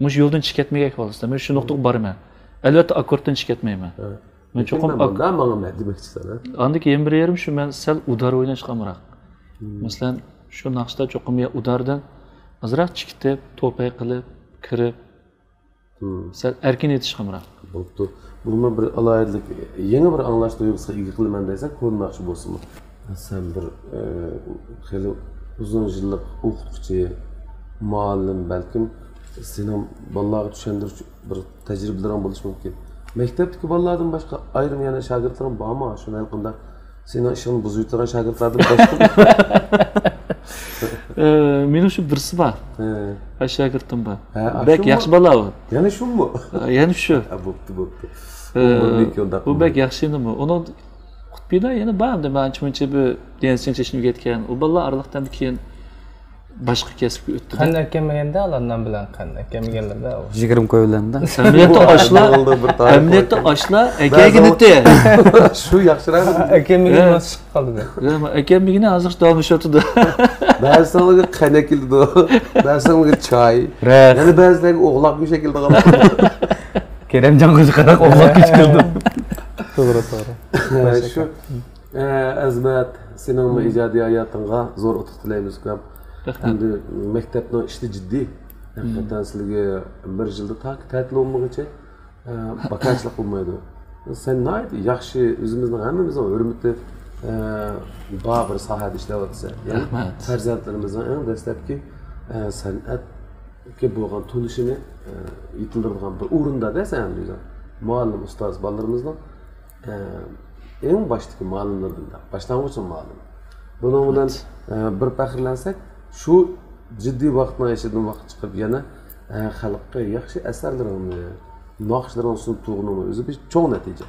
مۇشۇ يولدىن چىقىپ كەتمىگەك بولسا، مەن شۇ نۇقتىغا بارىمەن. ئەلۋەتتە، ئاككوردتىن چىقىپ كەتمەيمەن. مەن چوقۇم مۇنداق ماڭىمەن دېمەكچىسەن، ھە؟ ئاندىكى يەنە بىر يېرىم شۇ، مەن سەل ئۇدار ئويناشقا ئامراق. مەسىلەن، شۇ ناخشىدا چوقۇم يا ئۇداردىن ئازراق چىقىتىپ، توپەي قىلىپ، كىرىپ، سەل ئەركىن ئېيتىشقا ئامراق. بوپتۇ. بۇمۇ بىر ئالاھىدىلىك، يېڭى بىر ئاڭلاش تۇيغۇسىغا ئىگە قىلىمەن دەيسەن، كونا ناخشا بولسىمۇ. سەن بىر، ئە، خېلى ئۇزۇن يىللىق ئوقۇتقۇچى، مۇئەللىم، بەلكىم سېنىڭ بالىلارغا چۈشەندۈرۈش بىر تەجرىبىلىرىڭ بولۇشى مۇمكىن. مەكتەپتىكى بالىلاردىن باشقا ئايرىم يەنە شاگىرتلىرىڭ بارمۇ؟ شۇ ھەر قانداق سېنىڭ ئىشىڭنى بۇزۇۋېتىدىغان شاگىرتلاردىن باشقا؟ ئە، مېنىڭ شۇ بىرسى بار. ھە. ھە، شاگىرتىم بار. ھە، بەك ئاشۇمۇ؟ ياخشى بالا ئۇ. يەنە شۇمۇ؟ ھە، يەنە شۇ. ھە، بوپتۇ، بوپتۇ. ئە، ئۇ بىر ئۇنداق بۇ بەك ياخشى ئىنىمۇ. ئۇنىڭ قۇتبىدا يەنە بار ئەمدى، مەنچە مۇنچە بىر دېنىسىنى چېچىنىپ كەتكەن. ئۇ بالىلار ئارىلىقتا ئەمدى كېيىن باشقا كەسىپكە ئۆتتى. قەنت ئەكەلمىگەندە ئۇلار نان بىلەن قەنت ئەكەلمىگەنلەردە ئۇ. يىگىرمە كوي بىلەندە. ئەمەلىيەتتە ئاشلا، بولدى بىر تارىخ ئەمەلىيەتتە ئاشلا ئەكەلگىنىتى. شۇ ياخشىراق. ئەكەلمىگەن ۋاقىت چىقىپ قالدى. ئەكەلمىگىنى ھازىر داۋاملىشىۋاتىدۇ. بەزىلەرگە قەنت ئەكېلىدۇ، بەزىلەرگە چاي. رەخ. يەنە بەزىلەرگە ئوغلاق گۆش ئەكېلىدىغان. كېرەمجان قىزى قانداق ئوغلاق گۆش كېلىدۇ. توغرا، توغرا. شۇ. ئە، ئەزمەت، سېنىڭمۇ ئىجادىي ھاياتىڭغا زور ئۇتۇق تىلەيمىز، ئۇكام. رەھمەت. ئەمدى مەكتەپنىڭ ئىشى جىددىي. ھەقىقەتەن سىلىگە بىر يىلدا تاكى تەتىل بولمىغۇچە، ئە، باكارچىلىق بولمايدۇ. سەن ناھايىتى ياخشى، ئۆزىمىزنىڭ ھەممىمىزنىڭ ھۆرمىتى، ئە، بار بىر ساھەدە ئىشلەۋاتىسەن. يەنى رەھمەت. پەرزەنتلىرىمىزنىڭ ئەڭ دەسلەپكى، ئە، سەنئەتكە بولغان تونۇشىنى، ئە، يېتىلدۈرىدىغان بىر ئورۇندا دە سەن ئۆزۈڭ. مۇئەللىم، ئۇستاز بالىلىرىمىزنىڭ ئە، ئەڭ باشتىكى مۇئەللىملىرىدىن، باشلانغۇچ مۇئەللىم. بۇنىڭ بىلەن، ئە، بىر پەخىرلەنسەك، شۇ جىددىي ۋاقىتنىڭ ئىچىدىن ۋاقىت چىقىرىپ يەنە، ئە، خەلققە ياخشى ئەسەرلىرىڭنى، ناخشىلىرىڭنى سۇنۇپ تۇرغىنىڭ ئۆزى بىر چوڭ نەتىجە.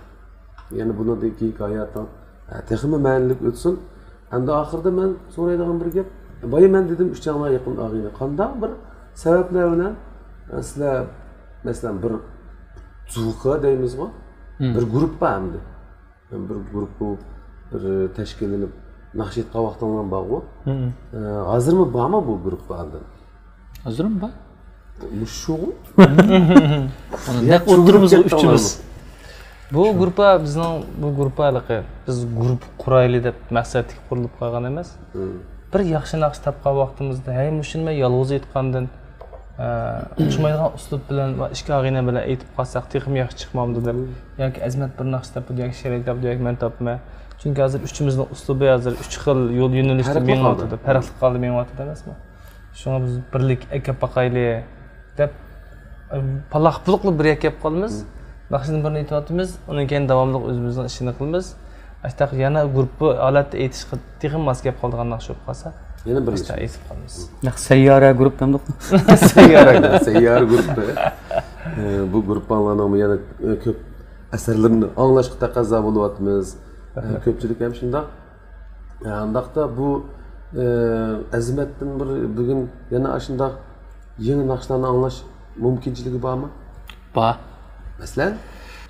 يەنە بۇنىڭدىن كېيىنكى ھاياتىڭ، ئە، تېخىمۇ مەنىلىك ئۆتسۇن. ئەمدى ئاخىرىدا مەن سورايدىغان بىر گەپ. بايا مەن دېدىم، ئۈچەڭلار يېقىن ئاغىنە. قانداق بىر سەۋەبلەر بىلەن، ئە، سىلەر، مەسىلەن، بىر زۇخە دەيمىزغۇ؟ بىر گۇرۇپپا ئەمدى. بىر گۇرۇپپا بىر تەشكىللىنىپ ناخشا ئېيتقان ۋاقتىڭلار بارغۇ؟ ئە، ھازىرمۇ بارمۇ بۇ گۇرۇپپا ئاندىن؟ ھازىرمۇ بار. مۇشۇغۇ؟ ئۇنى نەق ئوتتۇرىمىزغا ئۈچىمىز. بۇ گۇرۇپپا بىزنىڭ، بۇ گۇرۇپپا ھېلىقى، بىز گۇرۇپپا قۇرايلى دەپ مەقسەتلىك قۇرۇلۇپ قالغان ئەمەس. بىر ياخشى ناخشا تاپقان ۋاقتىمىزدا، ھەي، مۇشۇنى مەن يالغۇز ئېيتقاندىن، ئە، ئوخشىمايدىغان ئۇسلۇب بىلەن ۋە ئىككى ئاغىنە بىلەن ئېيتىپ قالساق تېخىمۇ ياخشى چىقمامدۇ دەپ. ياكى ئەزمەت بىر ناخشا تاپىدۇ، ياكى شېرەك تاپىدۇ، ياكى مەن تاپىمەن. چۈنكى ھازىر ئۈچىمىزنىڭ ئۇسلۇبى ھازىر ئۈچ خىل يول يۆنىلىشتە مېڭىۋاتىدۇ. پەرقلىق قالدى، مېڭىۋاتىدۇ ئەمەسمۇ؟ شۇڭا بىز بىرلىك ئەكەپ باقايلى دەپ، پالاق-پۇلۇقلا بىر ئەكەپ قالىمىز. ناخشىدىن بىرنى ئېيتىۋاتىمىز، ئۇنىڭ كېيىن داۋاملىق ئۆزىمىزنىڭ ئىشىنى قىلىمىز. ئاشتاق يەنە گۇرۇپپا ھالەتتە ئېيتىشقا تېخىمۇ ماس كەپ قالىدىغان ناخشا بولۇپ قالسا، يەنە بىر ئاشتاق ئېيتىپ قالىمىز. نەق سەييارە گۇرۇپپا دەمدۇق. سەييارە، سەييارە گۇرۇپپا. ئە، بۇ گۇرۇپپاڭلارنىڭمۇ يەنە، ئە، كۆپ ئەسەرلىرىنى ئاڭلاشقا تەقەززا بولۇۋاتىمىز. ئە، كۆپچىلىك ھەم شۇنداق. ئە، ئۇنداقتا بۇ، ئە، ئەزىمەتتىن بىر بۈگۈن يەنە ئاشۇنداق يېڭى ناخشىلارنى ئاڭلاش مۇمكىنچىلىكى بارمۇ؟ بار. مەسىلەن؟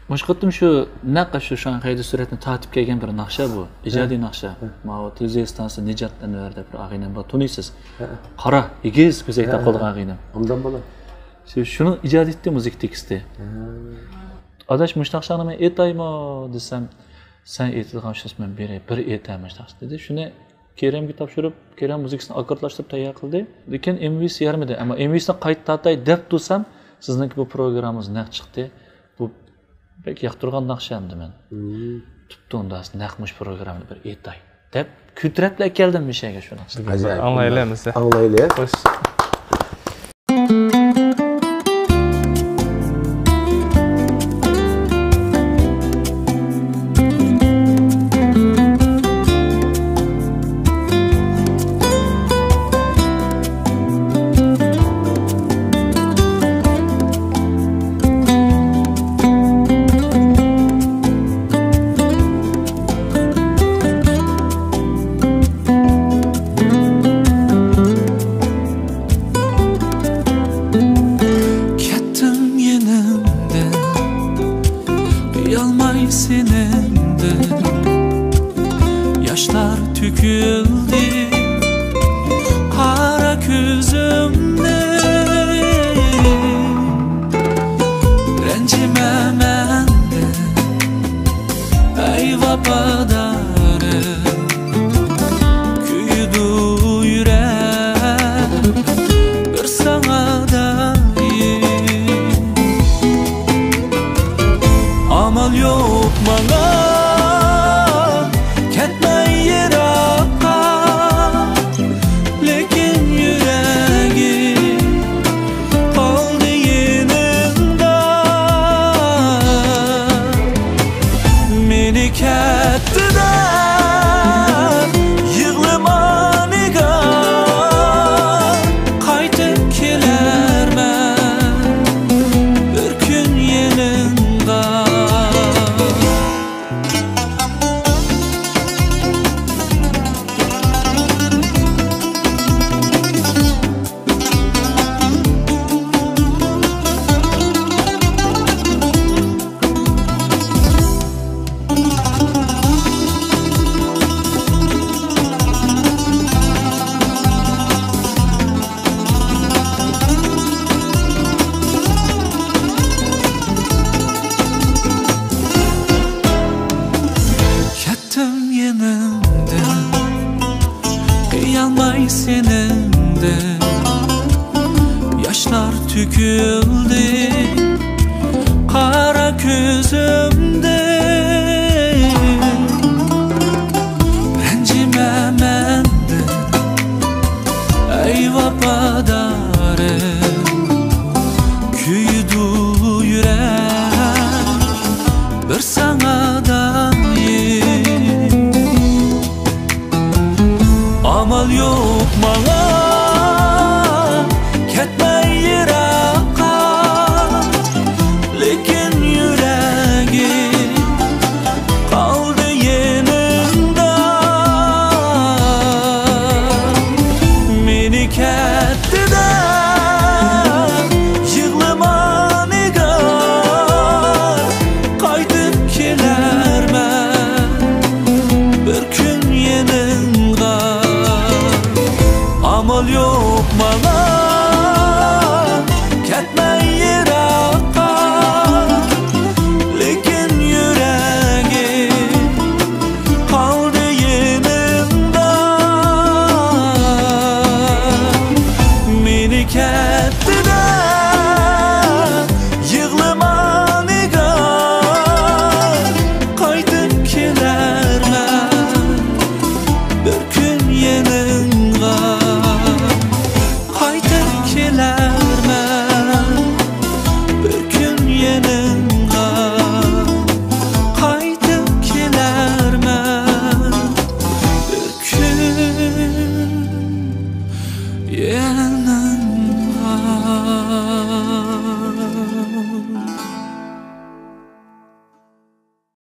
مۇشۇ قېتىم شۇ نەق شۇ شاڭخەيدە سۈرەتنى تارتىپ كەلگەن بىر ناخشا بۇ. ئىجادىي ناخشا. ماۋۇ تېلېۋىزىيە ئىستانسىسى نىجات ئەنۋەر دەپ بىر ئاغىنەم بار، تونۇيسىز. قارا، ئېگىز كۆز ئەيتە قالىدىغان ئاغىنەم. ئۇنداق بالا. شۇ، شۇنىڭ ئىجادىيىتى، مۇزىكا تېكىستى. ئاداش، مۇشۇ ناخشاڭنى مەن ئېيتايمۇ دېسەم، سەن ئېيتىدىغان ئىشلىسا مەن بېرەي، بىر ئېيتە مۇشۇ ناخشا دېدى. شۇنى كېرەمگە تاپشۇرۇپ، كېرەم مۇزىكىسىنى ئاككوردلاشتۇرۇپ تەييار قىلدى. لېكىن ئېمۋىسى يارىمىدى. ئەمما ئېمۋىسىنى قايتا تارتاي دەپ تۇرسام، سىزنىڭكى بۇ پروگراممىڭىز نەق چىقتى. بۇ بەك ياقتۇرغان ناخشا ئەمدى مەن. تۇپتۇ ئۇندا نەق مۇشۇ پروگراممىنى بىر ئېيتاي دەپ، كۆتۈرەپلا ئەكەلدىم مۇشۇ يەرگە شۇ ناخشىنى. ئاڭلايلى ئەمىسە. ئاڭلايلى. خوش. كەتتىڭ يېنىمدىن، ئۇيالماي سېنىڭدىن. ياشلار تۆكۈلدى قارا كۆزۈمدىن. رەنجىمە مەندىن، ئەي ۋاپادارىم. كۆيىدۇ يۈرەك بىر ساڭا دائىم. ئامال يوق ماڭا، كەتمەي يىراققا، لېكىن يۈرەككە كەتتى دە.